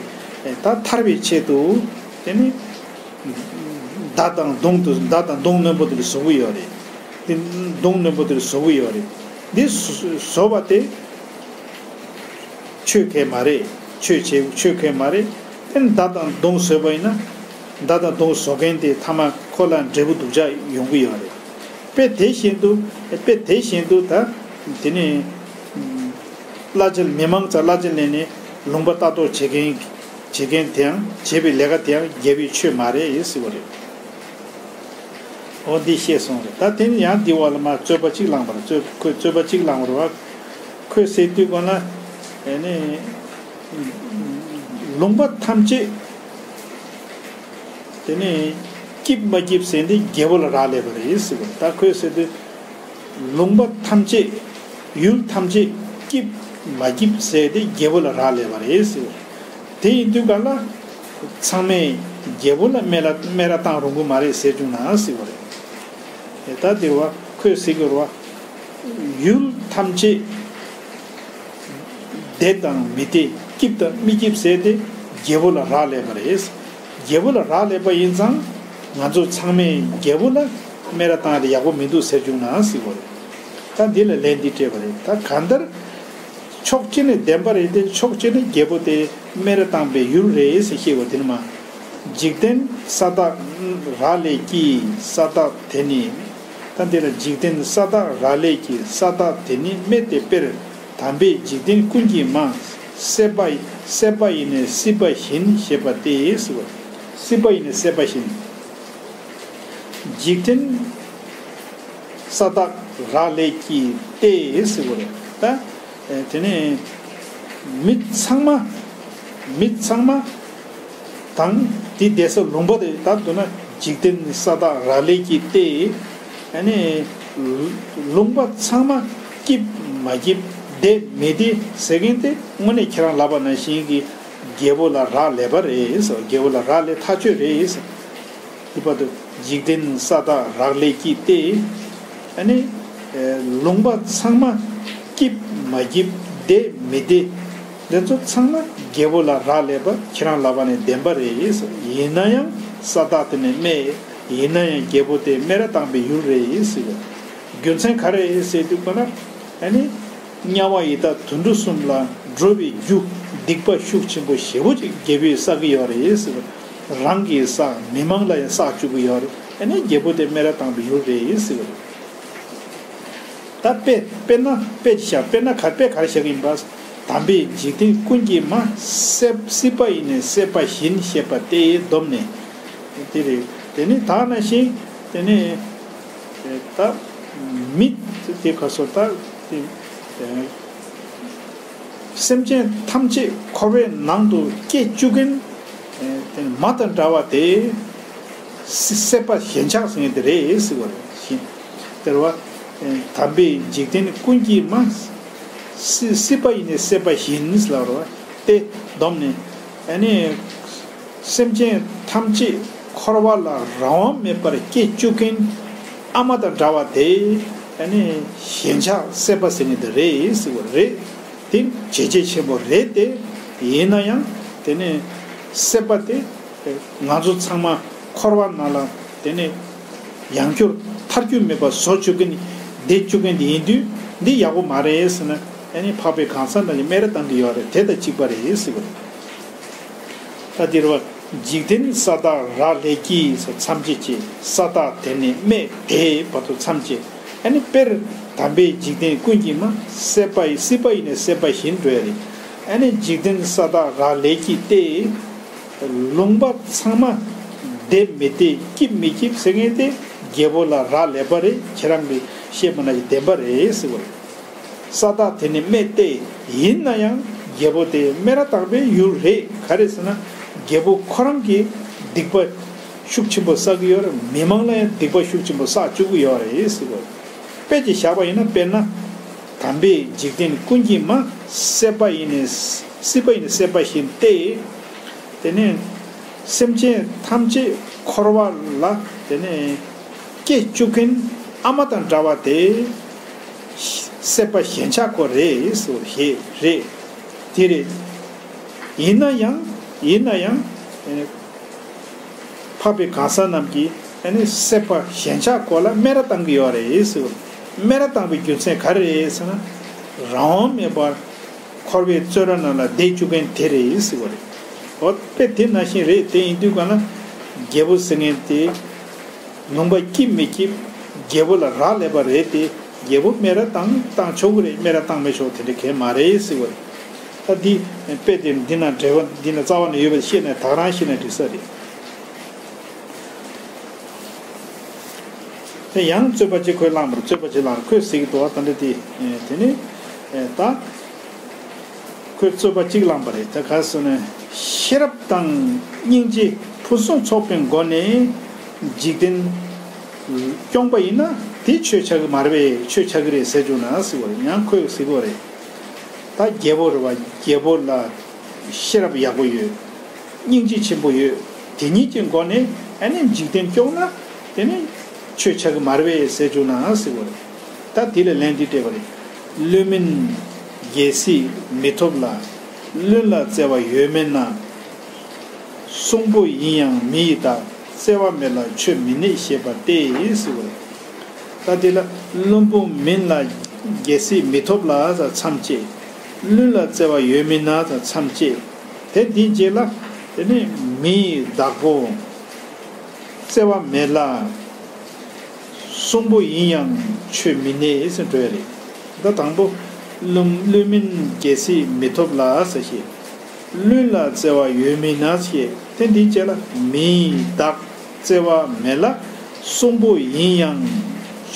ད་ཐར་བའི་ཆེད་དུ་དེ་ནི། མདའ་དང་མདུང་དུ། མདའ་དང་མདུང་རྣོན་པོ་དེ་ལ་བཟོ་གི་ཡོད་རེད། དེ་མདུང་རྣོན་པོ་དེ་ལ་བཟོ་གི་ཡོད་རེད། འདི་བཟོ་བཟོ་བ་དེ་ཆོས་ཁས་མ་རེད། ཆོས་བྱེད་ཆོས་ཁས་མ་རེད། དེ་མདའ་དང་མདུང་བཟོས་པ་ཡིན་ན། མདའ་དང་མདུང་བཟོ་མཁན་དེ་ཐ་མ་ཁོ་ལ་འབྲས་བུ་སྡུག་ཅག་ཡོང་གི་ཡོད་རེད། དཔེ་དེ་བཞིན་དུ། དཔེ་དེ་བཞིན་དུ་ད་དེ་ནི། གླ་ཆ། མི་མང་ཚང་གླ་ཆ་ལེན་ནས་ལུང་པ་ལྟ་རྟོག་བྱེད་མཁན། བྱེད་མཁན་དེའང་། བྱེད་པའི་ལས་ཀ་དེའང་རྒྱལ་པོའི་ཆོས་མ་རེད་ཟེར་བ་རེད། འོ་འདི་ཤེས་སོང་རེད། ད་དེ་ནི་ཡང་འདི་བ་ལ་མ་རྩོད་པ་གཅིག་བླངས་པ་རེད། རྩོད། ཁོས་རྩོད་པ་གཅིག་བླངས་པ་རེད་བ། ཁོས་ཟེར་དུས་གོ་ན། ཨེ་ནི། ལུང་པ་ཐམས་ཅད་དེ་ནི་སྐྱིབས་མ་སྐྱིབས་ཟེར་འདི་རྒྱལ་པོ་ལ་རག་ལས་པ་རེད་ཟེར་བ། ད་ཁོས་ཟེར་དུས། ལུང་པ་ཐམས་ཅད། ཡུལ་ཐམས་ཅད་སྐྱིབས་མ་སྐྱིབས་ཟེར་དེ་རྒྱལ་པོ་ལ་རག་ལས་པ་རེད་ཟེར། དེ་ཡིན་དུས་ག་ལ། ཚང་མས་རྒྱལ་པོ་ལ་སྨད་ར་སྨད་ར་བཏང་རུང་གི་མ་རེད་ཟེར་བྱུང་ན་ཟེར་བ་རེད། ད་དེ་བ་ཁོས་ཟེར་གི་རེད་བ། ཡུལ་ཐམས་ཅད་བདེ་དང་མི་བདེ། སྐྱིད་དང་མི་སྐྱིད་ཟེར་དེ་རྒྱལ་པོ་ལ་རག་ལས་པ་རེད། རྒྱལ་པོ་ལ་རག་ལས་པ་ཡིན་ཙང་། ང་ཚོ་ཚང་མས་རྒྱལ་པོ་ལ་སྨད་ར་བཏང་དེ་ཡག་པོ་མི་འདུག་ཟེར་བྱུང་ན་ཟེར་བ་རེད། ད་འདི་ལ་ལན་འདི་སྤྲད་པ་རེད། ད་གང་ལྟར་ཕྱོགས་གཅིག་ནས་བདེན་པ་རེད་དེ། ཕྱོགས་གཅིག་ནས་རྒྱལ་པོ་དེ་སྨད་ར་བཏང་པའི་ཡུལ་རེད་ཟེར་བཤད་པ་དེ་ནི་མ། འཇིག་རྟེན་ས་བདག་རག་ལས་ཀྱི་ས་བདག་དེ་ནི། ད་འདི་ལ་འཇིག་རྟེན་ས་བདག་རག་ལས་ཀྱི་ས་བདག་དེ་ནི་སྨད་དེ་དཔེར། དམ་པས་འཇིག་རྟེན་ཀུན་གྱི་མ། སྲེད་པ་སྲེད་པ་ཡི་ནི་སྲིད་པ་བཞིན་ཞེས་པ་སྟེ་ཟེར་བ། སྲིད་པ་ཡི་ནི་སྲེད་པ་བཞིན། འཇིག་རྟེན་ས་བདག་རག་ལས་ཀྱི་སྟེ་ཟེར་བ་རེད། ད་དེ་ནས་མི་ཚང་མ། མི་ཚང་མ། དང་དེ་བསྡད་ས་ལུང་པ་དེ་ད་མདོར་ན་འཇིག་རྟེན་ས་བདག་རག་ལས་ཀྱི་སྟེ། ཨ་ནི་ལུང་པ་ཚང་མ་སྐྱིད་མ་སྐྱིད་བདེ་མི་བདེ་ཟེར་མཁན་དེ་དངོས་གནས་ཁྱེད་རང་ལབ་པ་ནང་བཞིན་གྱི་རྒྱལ་པོ་ལ་རག་ལས་པ་རེད་ཟེར། རྒྱལ་པོ་ལ་རག་ལས་ཐག་ཆོད་རེད་ཟེར། དེ་བར་དུ་འཇིག་རྟེན་ས་བདག་རག་ལས་ཀྱི་སྟེ། ཨ་ནི་ལུང་པ་ཚང་མ་སྐྱིད་མ་སྐྱིད་བདེ་མི་བདེ། འདི་ཚོ་ཚང་མ་རྒྱལ་པོ་ལ་རག་ལས་པ་ཁྱེད་རང་ལབ་པ་ནས་བདེན་པ་རེད་ཟེར། ཡིན་ན་ཡང་ས་བདག་དེ་ནི་སྨད། ཡིན་ན་ཡང་རྒྱལ་པོ་དེ་སྨད་ར་བཏང་པའི་ཡུལ་རེད་ཟེར། རྒྱུ་མཚན་ག་རེ་ཟེར་དུས་ཁོ་ན་ཨ་ནི་དམྱལ་བ་ཡི་དྭགས་དུད་འགྲོ་གསུམ་ལ་འགྲོ་བའི་རྒྱུ་སྡིག་པ་ཤུགས་ཆེན་པོ་ཞེ་པོ་ཅིག་རྒྱལ་པོས་བསགས་ཀྱི་ཡོད་རེད་ཟེར། རང་གིས་བསགས། མི་མང་ལ་ཡང་བསགས་བཅུག་གི་ཡོད་རེད། ཨ་ནི་རྒྱལ་པོ་དེ་སྨད་ར་བཏང་པའི་ཡུལ་རེད་ཟེར། ད་དཔེ་དཔེར་ན་དཔེ་ཅིག་བཞག་དཔེར་ན་ག་དཔེ་ག་རེ་བཞག་གི་ཡིན་པ། དམ་པས་འཇིག་རྟེན་ཀུན་གྱི་མ། སྲེད་སྲིད་པ་ཡི་ནི་སྲེད་པ་བཞིན་ཞེས་པ་དེ་བསྡོམས་ནས། དེ་རེད། དེ་ནི་ད་ནང་བཞིན་དེ་ནི་ད་མི་དེ་ག་སོ་ད་དེ་སེམས་ཅན་ཐམས་ཅད་འཁོར་བའི་ནང་དུ་སྐྱེ་བཅུག་མཁན་དེ་མ་དང་འདྲ་བ་དེ། སྲི་སྲེད་པ་ཞེན་ཆགས་ཟེར་མཁན་དེ་རེད་ཟེར་བ་རེད། ཞེན། དེ་རེད་བ། དམ་པས་འཇིག་རྟེན་ཀུན་གྱི་མ། སྲི་སྲིད་པ་ཡི་ནི་སྲེད་པ་བཞིན་ལབ་རེད་བ། དེ་བསྡོམས་ནས་ཨ་ནི་སེམས་ཅན་ཐམས་ཅད་འཁོར་བ་ལ་རང་དབང་མེད་པར་སྐྱེ་བཅུག་མཁན་ཨ་མ་དང་འདྲ་བ་དེ་ཨ་ནི་ཞེན་ཆགས་སྲེད་པ་ཟེར་མཁན་དེ་རེད་ཟེར་བ་རེད། དེ་བྱས་རྗེས་ཆེན་པོ་རེད་དེ། ཡིན་ན་ཡང་དེ་ནི་སྲེད་པ་དེ། ང་ཚོ་ཚང་མ་འཁོར་བ་ནང་ལ་དེ་ནས་ཡང་བསྐྱར་ཐར་རྒྱུ་མེད་པ་བཟོ་བཅུག་མཁན་བསྡད་བཅུག་མཁན་དེ་ཡིན་དུས་འདི་ཡག་པོ་མ་རེད་ཟེར་ན། ཨ་ནི་འཕགས་པའི་གང་ཟག་རྣམས་ཀྱིས་སྨད་ར་བཏང་གི་ཡོད་རེད། དེ་དང་གཅིག་པ་རེད་ཟེར་བ་རེད། ད་འདིར་བ། འཇིག་རྟེན་ས་བདག་རག་ལས་ཀྱིས་མཚམས་བཅད་ཅེས། ས་བདག་དེ་ནི་སྨད་དེ་བར་དུ་མཚམས་བཅད། ཨ་ནི་དཔེར་དམ་པས་འཇིག་རྟེན་ཀུན་གྱི་མ། སྲེད་པ་ཡི་སྲིད་པ་ཡི་ནི་སྲེད་པ་བཞིན་འགྲོ་ཡ་རེད། ཨ་ནི་འཇིག་རྟེན་ས་བདག་རག་ལས་ཀྱིས་ཏེ། ལུང་པ་ཚང་མ་བདེ་མི་བདེ་སྐྱིད་མི་སྐྱིད་ཟེར་མཁན་དེ་རྒྱལ་པོ་ལ་རག་ལས་པ་རེད། ཁྱེད་རང་གིས་བཤད་པ་ན་ཡི་བདེན་པ་རེད་ཟེར་བ་རེད། ས་བདག་དེ་ནི་སྨད་དེ། ཡིན་ན་ཡང་རྒྱལ་པོ་དེ་སྨད་ར་བཏང་པའི་ཡུལ་རེད། ག་རེ་ཟེར་ན་རྒྱལ་པོ་ཁོ་རང་གིས་སྡིག་པ་ཤུགས་ཆེན་པོ་བསགས་ཀྱི་ཡོད་རེད། མི་མང་ལ་ཡང་སྡིག་པ་ཤུགས་ཆེན་པོ་བསགས་བཅུག་གི་ཡོད་རེད་ཟེར་བ་རེད། དཔེ་ཅིག་བཞག་པ་ཡིན་ན། དཔེར་ན། དམ་པས་འཇིག་རྟེན་ཀུན་གྱི་མ། སྲེད་པ་ཡི་ནི། སྲིད་པ་ཡི་ནི་སྲེད་པ་བཞིན་ཏེ། དེ་ནས་སེམས་ཅན་ཐམས་ཅད་འཁོར་བ་ལ་དེ་ནས་སྐྱེ་བཅུག་མཁན་ཨ་མ་དང་འདྲ་བ་དེ་སྲེད་པ་ཞེན་ཆགས་ཀྱི་རེད་ཟེར་བ་རེད། དེ་རེད། ཡིན་ན་ཡང་ཡིན་ན་ཡང་། འཕགས་པའི་གང་ཟག་རྣམས་ཀྱིས་ཨ་ནི་སྲེད་པ་ཞེན་ཆགས་སྐོར་ལ་སྨད་ར་བཏང་གི་ཡོད་རེད་ཟེར། སྨད་ར་བཏང་པའི་རྒྱུ་མཚན་ག་རེ་རེད་ཟེར་ན། རང་དབང་མེད་པར་འཁོར་བའི་བཙོན་ར་ནང་ལ་བསྡད་བཅུག་མཁན་དེ་རེད་ཟེར་བ་རེད། འོ་དཔེ་དེ་ནང་བཞིན་རེད། དེ་ཡིན་དུས་ག་ན་རྒྱལ་པོ་ཟེར་མཁན་དེ། ལུང་པ་སྐྱིད་མི་སྐྱིད་རྒྱལ་པོ་ལ་རག་ལས་པ་རེད་དེ། རྒྱལ་པོ་སྨད་ར་བཏང་བཏང་ཆོག་གི་རེད། སྨད་ར་བཏང་མི་ཆོག་དེ་འདྲ་གང་ཡང་མ་རེད་ཟེར་བ་རེད། ད་འདི་དཔེ་དེ་འདི་ན་འགྲེལ་བ་འདི་ན་རྩ་བ་ནས་ཡོད་པ་ཤེས་ནས་ད་རང་ཤེས་ན་འགྲིག་ས་རེད། དེ་ཡང་རྩོད་པ་གཅིག་ཁོས་བླངས་པར། རྩོད་པ་གཅིག་བླངས་པར་ཁོས་ཟེར་གྱི་འདུག་བ། ད་འདི་དེ་དེ་ནི་ད། ཁོས་རྩོད་པ་གཅིག་བླངས་པ་རེད། ད་ག་རེ་ཟེར་ན། ཤེས་རབ་དང་སྙིང་རྗེ་ཕུན་སུམ་ཚོགས་པའི་སྒོ་ནས་འཇིག་རྟེན་སྐྱོང་པ་ཡིན་ན་དེ་ཆོས་ཆགས་ཀྱི་མ་རེད་པས། ཆོས་ཆགས་ཀྱི་རེད་ཟེར་བཅུག་ན་ཟེར་བ་རེད། ཡང་ཁོས་ཟེར་གྱི་རེད། ད་རྒྱལ་པོ་རེད་བ། རྒྱལ་པོ་ལ་ཤེས་རབ་ཡག་པོ་ཡོད། སྙིང་རྗེ་ཆེན་པོ་ཡོད། དེ་གཉིས་ཀྱི་སྒོ་ནས་ཨ་ནི་འཇིག་རྟེན་སྐྱོང་ན་དེ་ནི་ཆོས་ཆགས་ཀྱི་མ་རེད་པས་ཟེར་བཅུག་ན་ཟེར་བ་རེད། ད་དེ་ལ་ལན་འདི་སྤྲད་པ་རེད། བླུན་མིན་རྒྱལ་སྲིད་མི་ཐོབ་ལ། བླུན་ལ་བརྩེ་བ་ཡོད་མིན་ན། གསོང་པོ་ཡིན་ཡང་མི་ཡི་བདག། བརྩེ་བ་མེད་ལ་ཆོས་མི་གནས་ཞེས་པ་སྟེ་ཟེར་བ་རེད། ད་དེ་ལ་བླུན་པོ་མིན་ལ་རྒྱལ་སྲིད་མི་ཐོབ་ལ་ཟེར་མཚམས་བཅད། བླུན་ལ་བརྩེ་བ་ཡོད་མིན་ན་ཟེར་མཚམས་བཅད། དེ་འདིའི་རྗེས་ལ་དེ་ནི་མི་ཡི་བདག་པོ། བརྩེ་བ་མེད་ལ། གསོང་པོ་ཡིན་ཡང་ཆོས་མི་གནས་ཟེར་འགྲོ་ཡ་རེད། ད་དང་པོ་བླུན་བླུན་མིན་རྒྱལ་སྲིད་མི་ཐོབ་ལ་ཟེར་བཤད། བླུན་ལ་བརྩེ་བ་ཡོད་མིན་ན་ཞེས། དེ་འདིའི་རྗེས་ལ་མིའི་བདག་བརྩེ་བ་མེད་ལ། གསོང་པོ་ཡིན་ཡང་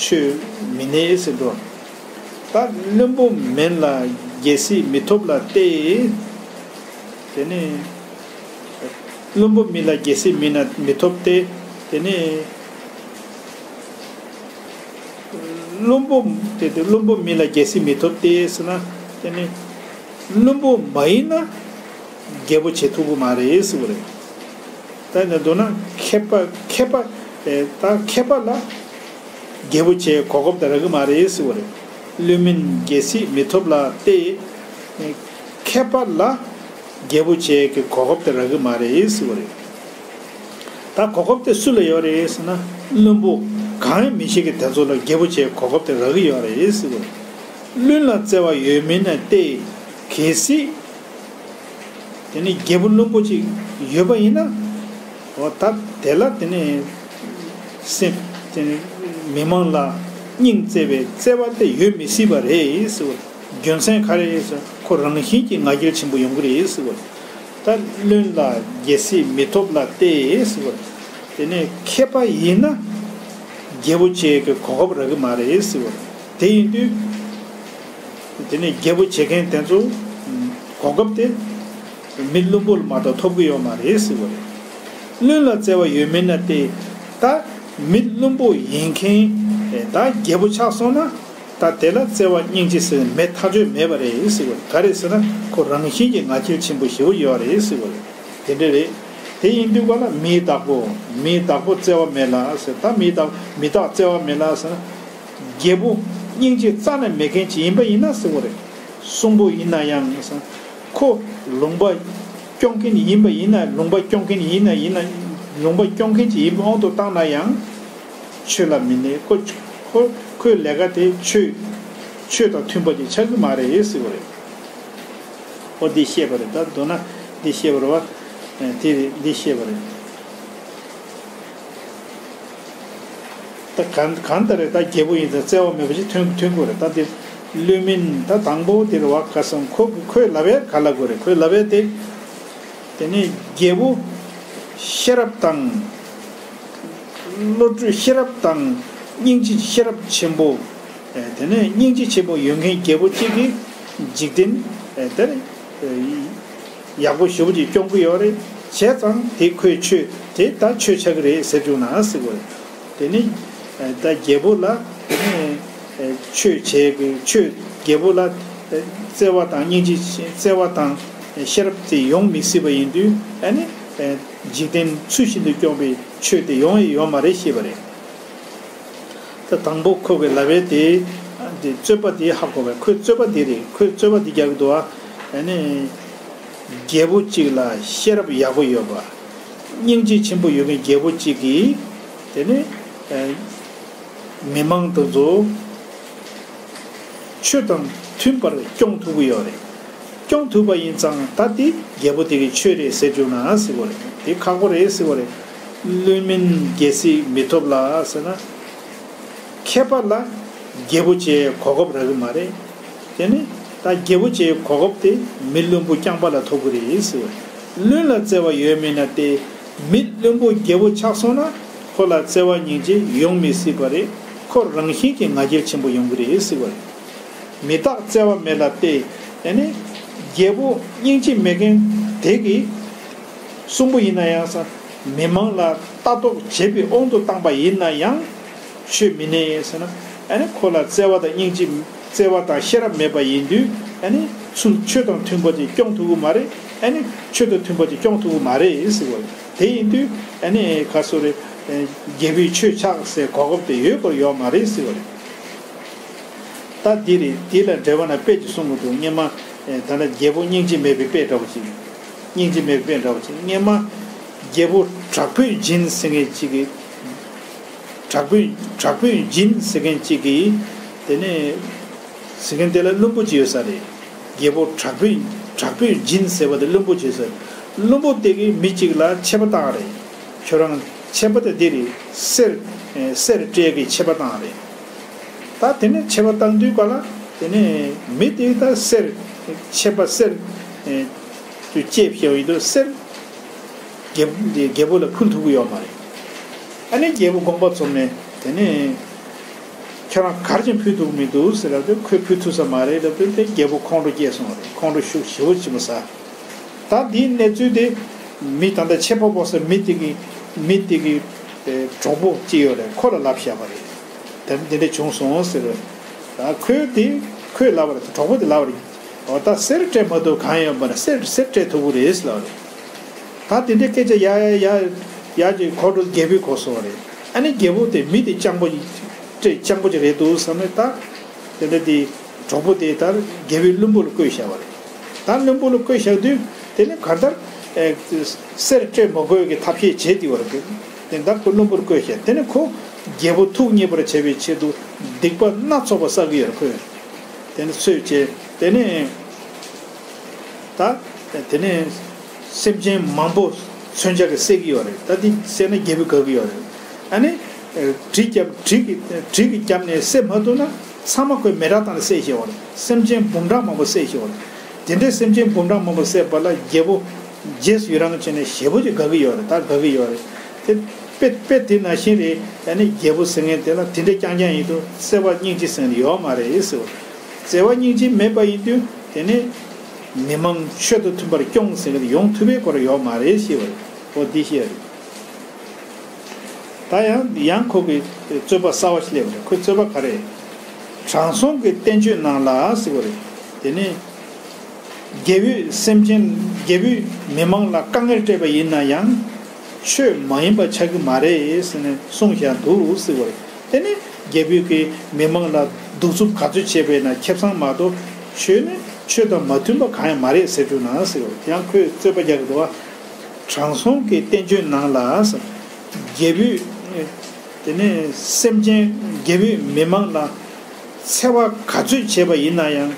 ཆོས་མི་གནས་ཟེར་འགྲོ། ད་བླུན་པོ་མིན་ལ་རྒྱལ་སྲིད་མི་ཐོབ་ལ་སྟེ། དེ་ནས་བླུན་པོ་མིན་ལ་རྒྱལ་སྲིད་མིན་ན་མི་ཐོབ་སྟེ། དེ་ནས་བླུན་པོ་དེ་དེ་བླུན་པོ་མིན་ལ་རྒྱལ་སྲིད་མི་ཐོབ་སྟེ་ཟེར་ན། དེ་ནས་བླུན་པོ་མ་ཡིན་ན་རྒྱལ་པོ་བྱེད་ཐུབ་ཀྱི་མ་རེད་ཟེར་བ་རེད། ད་ནི་མདོར་ན་མཁས་པ་མཁས་པ་ཨེ་ད་མཁས་པ་ལ་རྒྱལ་པོ་བྱེད་གོ་སྐབས་དེ་རག་གི་མ་རེད་ཟེར་བ་རེད། བླུན་མིན་རྒྱལ་སྲིད་མི་ཐོབ་ལ་སྟེ། མཁས་པ་ལ་རྒྱལ་པོ་བྱེད་ཀྱི་གོ་སྐབས་དེ་རག་གི་མ་རེད་ཟེར་བ་རེད། ད་གོ་སྐབས་དེ་སུ་ལ་ཡོད་རེད་ཟེར་ན། བླུན་པོ་གང་ཡང་མི་ཤེས་ཀྱི་དེ་ཚོ་ལ་རྒྱལ་པོ་བྱེད་གོ་སྐབས་དེ་རག་གི་ཡོད་རེད་ཟེར་བ་རེད། བླུན་ལ་བརྩེ་བ་ཡོད་མིན་ན་སྟེ། གལ་སྲིད་དེ་ནི་རྒྱལ་པོ་བླུན་པོ་ཅིག་ཡོད་པ་ཡིན་ན། འོ་ད་དེ་ལ་དེ་ནི་སེམས་དེ་ནི་མི་མང་ལ་སྙིང་བརྩེ་བའི་བརྩེ་བ་དེ་ཡོད་མི་སྲིད་པ་རེད་ཟེར་བ། རྒྱུ་མཚན་ག་རེ་རེད་ཟེར་ན། ཁོ་རང་བཞིན་གྱིས་ང་རྒྱལ་ཆེན་པོ་ཡོང་གི་རེད་ཟེར་བ། ད་བླུན་ལ་རྒྱལ་སྲིད་མི་ཐོབ་ལ་སྟེ་ཟེར་བ། དེ་ནས་མཁས་པ་ཡིན་ན་རྒྱལ་པོ་བྱེད་ཀྱི་གོ་སྐབས་རག་གི་མ་རེད་ཟེར་བ། དེ་ཡིན་དུས་དེ་ནས་རྒྱལ་པོ་བྱེད་མཁན་དེ་ཚོ་གོ་སྐབས་དེ་མི་བླུན་པོ་ལ་མ་གཏོགས་ཐོབ་ཀྱི་ཡོད་མ་རེད་ཟེར་བ་རེད། བླུན་ལ་བརྩེ་བ་ཡོད་མིན་ན་སྟེ། ད་མི་བླུན་པོ་ཡིན་མཁན་ད་རྒྱལ་པོ་ཆགས་སོང་ན། ད་དེ་ལ་བརྩེ་བ་སྙིང་རྗེ་ཟེར་མེད་ཐག་ཆོད་མེད་པ་རེད་ཟེར་བ། ག་རེ་ཟེར་ན་ཁོ་རང་བཞིན་གྱིས་ང་རྒྱལ་ཆེན་པོ་ཞེ་པོ་ཡོད་རེད་ཟེར་བ་རེད། དེ་འདྲ་རེད། དེ་ཡིན་དུས་ག་ལ་མིའི་བདག་པོ། མིའི་བདག་པོ་བརྩེ་བ་མེད་ལ་ཟེར། ད་མིའི་བདག་མི་བདག་བརྩེ་བ་མེད་ལ་ཟེར་ན། རྒྱལ་པོ་སྙིང་རྗེ་རྩ་ནས་མེད་མཁན་ཅིག་ཡིན་པ་ཡིན་ན་ཟེར་བ་རེད། གསུང་པོ་ཡིན་ན་ཡང་ཟེར། ཁོ་ལུང་པ་སྐྱོང་མཁན་ཡིན་པ་ཡིན་ན། ལུང་པ་སྐྱོང་མཁན་ཡིན་ན་ཡིན་ན། ལུང་པ་སྐྱོང་མཁན་ཅིག་ཡིན་པའི་དབང་དུ་བཏང་ན་ཡང་། ཆོས་ལ་མི་གནས། ཁོ་ཁོ་ཁོའི་ལས་ཀ་དེ་ཆོས་ཆོས་དང་མཐུན་པ་ཅིག་ཆགས་ཀྱི་མ་རེད་ཟེར་བ་རེད། ཨོ་འདི་བཤད་པ་རེད། ད་མདོར་ན་འདི་བཤད་པ་རེད་བ། དེ་རེད། འདི་བཤད་པ་རེད། ད་གང་གང་ལྟར་རེད། ད་རྒྱལ་པོ་ཡིན་ཙང་བརྩེ་བ་མེད་པ་ཞིག་ཐོན་ཐོན་དགོས་རེད། ད་དེ་བླུན་མིན་ད་དང་པོ་དེ་རེད་བ། ཁ་སང་ཁོ་ཁོས་ལབ་པའི་ག་ལབ་དགོས་རེད། ཁོས་ལབ་པའི་དེ། དེ་ནས་རྒྱལ་པོ་ཤེས་རབ་དང་། བློ་གྲོས་ཤེས་རབ་དང་། སྙིང་རྗེ་ཤེས་རབ་ཆེན་པོ། ཨེ་དེ་ནས་སྙིང་རྗེ་ཆེན་པོ་ཡོད་མཁན་རྒྱལ་པོ་གཅིག་གིས་འཇིག་རྟེན་ཨེ་དེར་ཨེ་ཡག་པོ་ཞེ་པོ་ཅིག་སྐྱོང་གི་ཡོད་རེད། བྱས་ཙང་དེ་ཁོའི་ཆོས་དེ་ད་ཆོས་ཆགས་ཀྱི་རེད་ཟེར་བཅུག་ན་ཟེར་དགོས་རེད། དེ་ནི་ཨེ་ད་རྒྱལ་པོ་ལ་དེ་ནི་ཨེ་ཆོས་བྱེད་དགོས། ཆོས་རྒྱལ་པོ་ལ་ཨེ་བརྩེ་བ་དང་སྙིང་རྗེ། བརྩེ་བ་དང་ཤེས་རབ་དེ་ཡོང་མི་སྲིད་པ་ཡིན་དུས། ཨ་ནི་ཨེ་འཇིག་རྟེན་ཚུལ་བཞིན་དུ་སྐྱོང་བའི་ཆོས་དེ་ཡོང་ཡི་ཡོད་མ་རེད་ཞེས་པ་རེད། ད་དང་པོ་ཁོ་གི་ལབ་པའི་དེ། དེ་རྩོད་པ་དེ་ཧ་གོ་བས། ཁོའི་རྩོད་པ་འདི་རེད། ཁོའི་རྩོད་པ་འདི་རྒྱག་གི་འདུག་ཨ། ཨ་ནི་རྒྱལ་པོ་གཅིག་ལ་ཤེས་རབ་ཡག་པོ་ཡོད་པ། སྙིང་རྗེ་ཆེན་པོ་ཡོད་མཁན་རྒྱལ་པོ་གཅིག་གིས་དེ་ནི་ཨ་མི་མང་དེ་ཚོ་ཆོས་དང་མཐུན་པར་སྐྱོང་ཐུབ་ཀྱི་ཡོད་རེད། སྐྱོང་ཐུབ་པ་ཡིན་ཙང་ད་དེ་རྒྱལ་པོ་དེ་གི་ཆོས་རེད་ཟེར་བཅུག་ན་ཟེར་བ་རེད། དེ་ཁག་པོ་རེད་ཟེར་བ་རེད། བླུན་མིན་རྒྱལ་སྲིད་མི་ཐོབ་ལ་ཟེར་ན། མཁས་པ་ལ་རྒྱལ་པོ་བྱེད་གོ་སྐབས་རག་གི་མ་རེད། དེ་ནི་ད་རྒྱལ་པོ་བྱེད་གོ་སྐབས་དེ་མི་བླུན་པོ་རྐྱང་པ་ལ་ཐོབ་ཀྱི་རེད་ཟེར་བ་རེད། བླུན་ལ་བརྩེ་བ་ཡོད་མིན་ན་སྟེ། མི་བླུན་པོ་རྒྱལ་པོ་ཆགས་སོང་ན་ཁོ་ལ་བརྩེ་བ་སྙིང་རྗེ་ཡོང་མི་སྲིད་པ་རེད། ཁོ་རང་བཞིན་གྱིས་ང་རྒྱལ་ཆེན་པོ་ཡོང་གི་རེད་ཟེར་བ་རེད། མི་བདག་བརྩེ་བ་མེད་ལ་སྟེ། ཨ་ནི་རྒྱལ་པོ་སྙིང་རྗེ་མེད་མཁན་དེ་གིས་གསུང་པོ་ཡིན་ན་ཡང་ས་མི་མང་ལ་ལྟ་རྟོག་བྱེད་པའི་དབང་དུ་བཏང་པ་ཡིན་ན་ཡང་ཆོས་མི་གནས་ཟེར་ན། ཨ་ནི་ཁོ་ལ་བརྩེ་བ་དང་སྙིང་རྗེ། བརྩེ་བ་དང་ཤེས་རབ་མེད་པ་ཡིན་དུས། ཨ་ནི་ཚུལ་ཆོས་དང་མཐུན་པ་ཅིག་སྐྱོང་ཐུབ་ཀྱི་མ་རེད། ཨ་ནི་ཆོས་དང་མཐུན་པ་ཅིག་སྐྱོང་ཐུབ་ཀྱི་མ་རེད་ཟེར་བ་རེད། དེ་ཡིན་དུས་ཨ་ནི་ག་སོ་རེད། རྒྱལ་པོའི་ཆོས་ཆགས་ཟེར་གོ་སྐབས་དེ་ཡོད་པར་ཡོད་མ་རེད་ཟེར་བ་རེད། ད་འདི་རེད། འདི་ལ་འགྲེལ་པ་ན་དཔེ་ཅིག་གསུང་གི་འདུག་སྔོན་མ་ཨེ་ད་ལྟ་རྒྱལ་པོ་སྙིང་རྗེ་མེད་པའི་དཔེ་འདྲ་བོ་ཅིག་སྙིང་རྗེ་མེད་པའི་དཔེ་འདྲ་བོ་ཅིག་སྔོན་མ་རྒྱལ་པོ་དྲག་པོས་འབྱིན་ཟེར་མཁན་ཅིག་གིས། དྲག་པོས་དྲག་པོས་འབྱིན་ཟེར་མཁན་ཅིག་གིས། དེ་ནས་ཟེར་མཁན་དེ་ལ་བླུན་པོ་ཅིག་ཡོད་ས་རེད། རྒྱལ་པོ་དྲག་པོས་དྲག་པོས་འབྱིན་ཟེར་བ་དེ་བླུན་པོ་ཅིག་ཡོད་ས་རེད། བླུན་པོ་དེ་གིས་མི་གཅིག་ལ་ཆད་པ་བཏང་རེད། ཁྱོད་རང་ཆད་པ་དེ་འདི་རེད། གསེར་ཨེ་གསེར་སྤྲད་ཀྱི་ཆད་པ་བཏང་རེད། ད་དེ་ནས་ཆད་པ་བཏང་དུས་ག་ལ། དེ་ནས་མི་དེ་ད་གསེར་ཆད་པ་གསེར་ཨེ་དུ་བཅད་བཞག་ཡོད་དུས་གསེར་རྒྱལ་རྒྱལ་པོ་ལ་ཕུལ་ཐུབ་ཀྱི་ཡོད་མ་རེད། ཨ་ནི་རྒྱལ་པོ་དགོངས་པ་རྫོགས་ནས་དེ་ནས་ཁྱོད་རང་ག་རེ་བྱས་ནས་ཕུལ་ཐུབ་ཀྱི་མི་འདུག་ཟེར་ལབ་དུས། ཁོས་ཕུལ་ཐུབ་ས་མ་རེད་ལབ་དུས། དེ་རྒྱལ་པོ་ཁོང་ཁྲོ་སྐྱེས་སོང་བ་རེད། ཁོང་ཁྲོ་ཤུགས་ཞེ་པོ་ཆེན་པོ་ཟ། ད་འདིའི་གནས་ཚུལ་དེ་མི་ད་ལྟ་ཆད་པ་འཕོག་ས་མི་དེ་གི་མི་དེ་གི་ཨེ་གྲོགས་པོ་ཅིག་ཡོད་རེད། ཁོ་ལ་ལབ་བཞག་པ་རེད། དེ་འདི་འདྲ་བྱུང་སོང་ཟེར་བས། ད་ཁོས་དེ་ཁོས་ལབ་པ་རེད། གྲོགས་པོ་དེ་ལབ་པ་རེད། འོ་ད་གསེར་སྤྲད་མ་ཐུབ་གང་ཡོད་པ་ན་གསེར་གསེར་སྤྲད་ཐུབ་ཀྱི་རེད་ལབ་པ་རེད། ད་དེ་འདྲའི་སྐད་ཆ་ཡ་ཡ་ཡ་ཡ་ཅིག་གོ་འགྲོ་རྒྱལ་པོའི་གོ་སོང་བ་རེད། ཨ་ནི་རྒྱལ་པོ་དེ་མི་དེ་སྤྱང་པོ་སྤྲད་སྤྱང་པོ་ཅིག་རེད་འདུག་བསམ་ནས། ད་དེ་འདྲ་དེ་གྲོགས་པོ་དེ་ད་རྒྱལ་པོའི་བློན་པོ་ལ་བསྐོས་བཞག་པ་རེད། ད་བློན་པོ་ལ་བསྐོས་བཞག་དུས་དེ་ནི་གར་ལྟར་ཨེ་གསེར་སྤྲད་མ་དགོས་ཀྱི་ཐབས་ཤེས་བྱས་ཏེ་བར་དུ་དེ་ད་ཁོ་བློན་པོར་བསྐོས་བཞག་དེ་ནི་ཁོ་རྒྱལ་པོ་ཐུགས་མཉེས་པར་བྱ་བའི་ཆེད་དུ་སྡིག་པ་སྣ་ཚོགས་པ་བསགས་ཀྱི་ཡོད་རེད། ཁོས་དེ་ནི་ཚོད་བྱས་དེ་ནི་ད་དེ་ནི་སེམས་ཅན་མང་པོ་མཚོན་ཆ་གིས་བསད་ཀྱི་ཡོད་རེད། ད་དེ་བསད་ན་རྒྱལ་པོས་དགའ་གི་ཡོད་རེད། ཨ་ནི་གྲི་རྒྱབ་གྲི་གི་གྲི་གི་རྒྱབ་ནས་བསད་མ་ཐུབ་ན་ཚང་མ་ཁོས་མེ་སྲེག་བཏང་ནས་བསད་ཤེས་པ་རེད། སེམས་ཅན་འབུམ་ཕྲག་མང་པོ་བསད་ཤེས་པ་རེད། དེ་འདྲའི་སེམས་ཅན་འབུམ་ཕྲག་མང་པོ་བསད་པ་ལ་རྒྱལ་པོ་རྗེས་སུ་ཡི་རང་བྱས་ནས་ཞེ་པོ་ཅིག་དགའ་གི་ཡོད་རེད། ད་དགའ་གི་ཡོད་རེད། དེ་དཔེ་དཔེ་དེ་ནང་བཞིན་རེད། ཨ་ནི་རྒྱལ་པོ་ཟེར་མཁན་དེ་ལ་དེ་འདྲའི་རྐྱང་རྐྱང་ཡིན་དུས་བརྩེ་བ་སྙིང་རྗེ་ཟེར་མཁན་ཡོད་མ་རེད་ཟེར་བ། བརྩེ་བ་སྙིང་རྗེ་མེད་པ་ཡིན་དུས་དེ་ནི་མི་མང་ཆོས་དང་མཐུན་པར་སྐྱོང་ཟེར་མཁན་དེ་ཡོང་ཐུབ་པའི་སྐོར་ཡོད་མ་རེད་ཞེས་པ་རེད། འོ་འདི་བཤད་རེད། ད་ཡང་ཡང་ཁོ་གིས་རྩོད་པ་གསར་བ་ཞིག་སླེབས་པ་རེད། ཁོའི་རྩོད་པ་ག་རེ། དྲང་སྲོང་གི་བསྟན་བཅོས་ནང་ལ་ཟེར་བ་རེད། དེ་ནི་རྒྱལ་པོས་སེམས་ཅན་རྒྱལ་པོས་མི་མང་ལ་དཀའ་ངལ་སྤྲད་པ་ཡིན་ན་ཡང་ཆོས་མ་ཡིན་པ་ཆགས་ཀྱི་མ་རེད་ཟེར་ནས་གསུངས་བཞག་འདུག་ཟེར་བ་རེད། དེ་ནི་རྒྱལ་པོས་ཀྱིས་མི་མང་ལ་གདུག་རྩུབ་ག་ཚོད་བྱས་པ་ཡིན་ན་ཁེ་བཟང་མ་གཏོགས་ཆོས་ནི་ཆོས་དང་མ་མཐུན་པ་གང་ཡང་མ་རེད་ཟེར་བཅུག་ན་ཟེར་བ་རེད། ཡང་ཁོས་རྩོད་པ་རྒྱག་གི་འདུག་བ། དྲང་སྲོང་གི་བསྟན་བཅོས་ནང་ལ་རྒྱལ་པོས་དེ་ནས་སེམས་ཅན་རྒྱལ་པོས་མི་མང་ལ་འཚེ་བ་ག་ཚོད་བྱས་པ་ཡིན་ན་ཡང་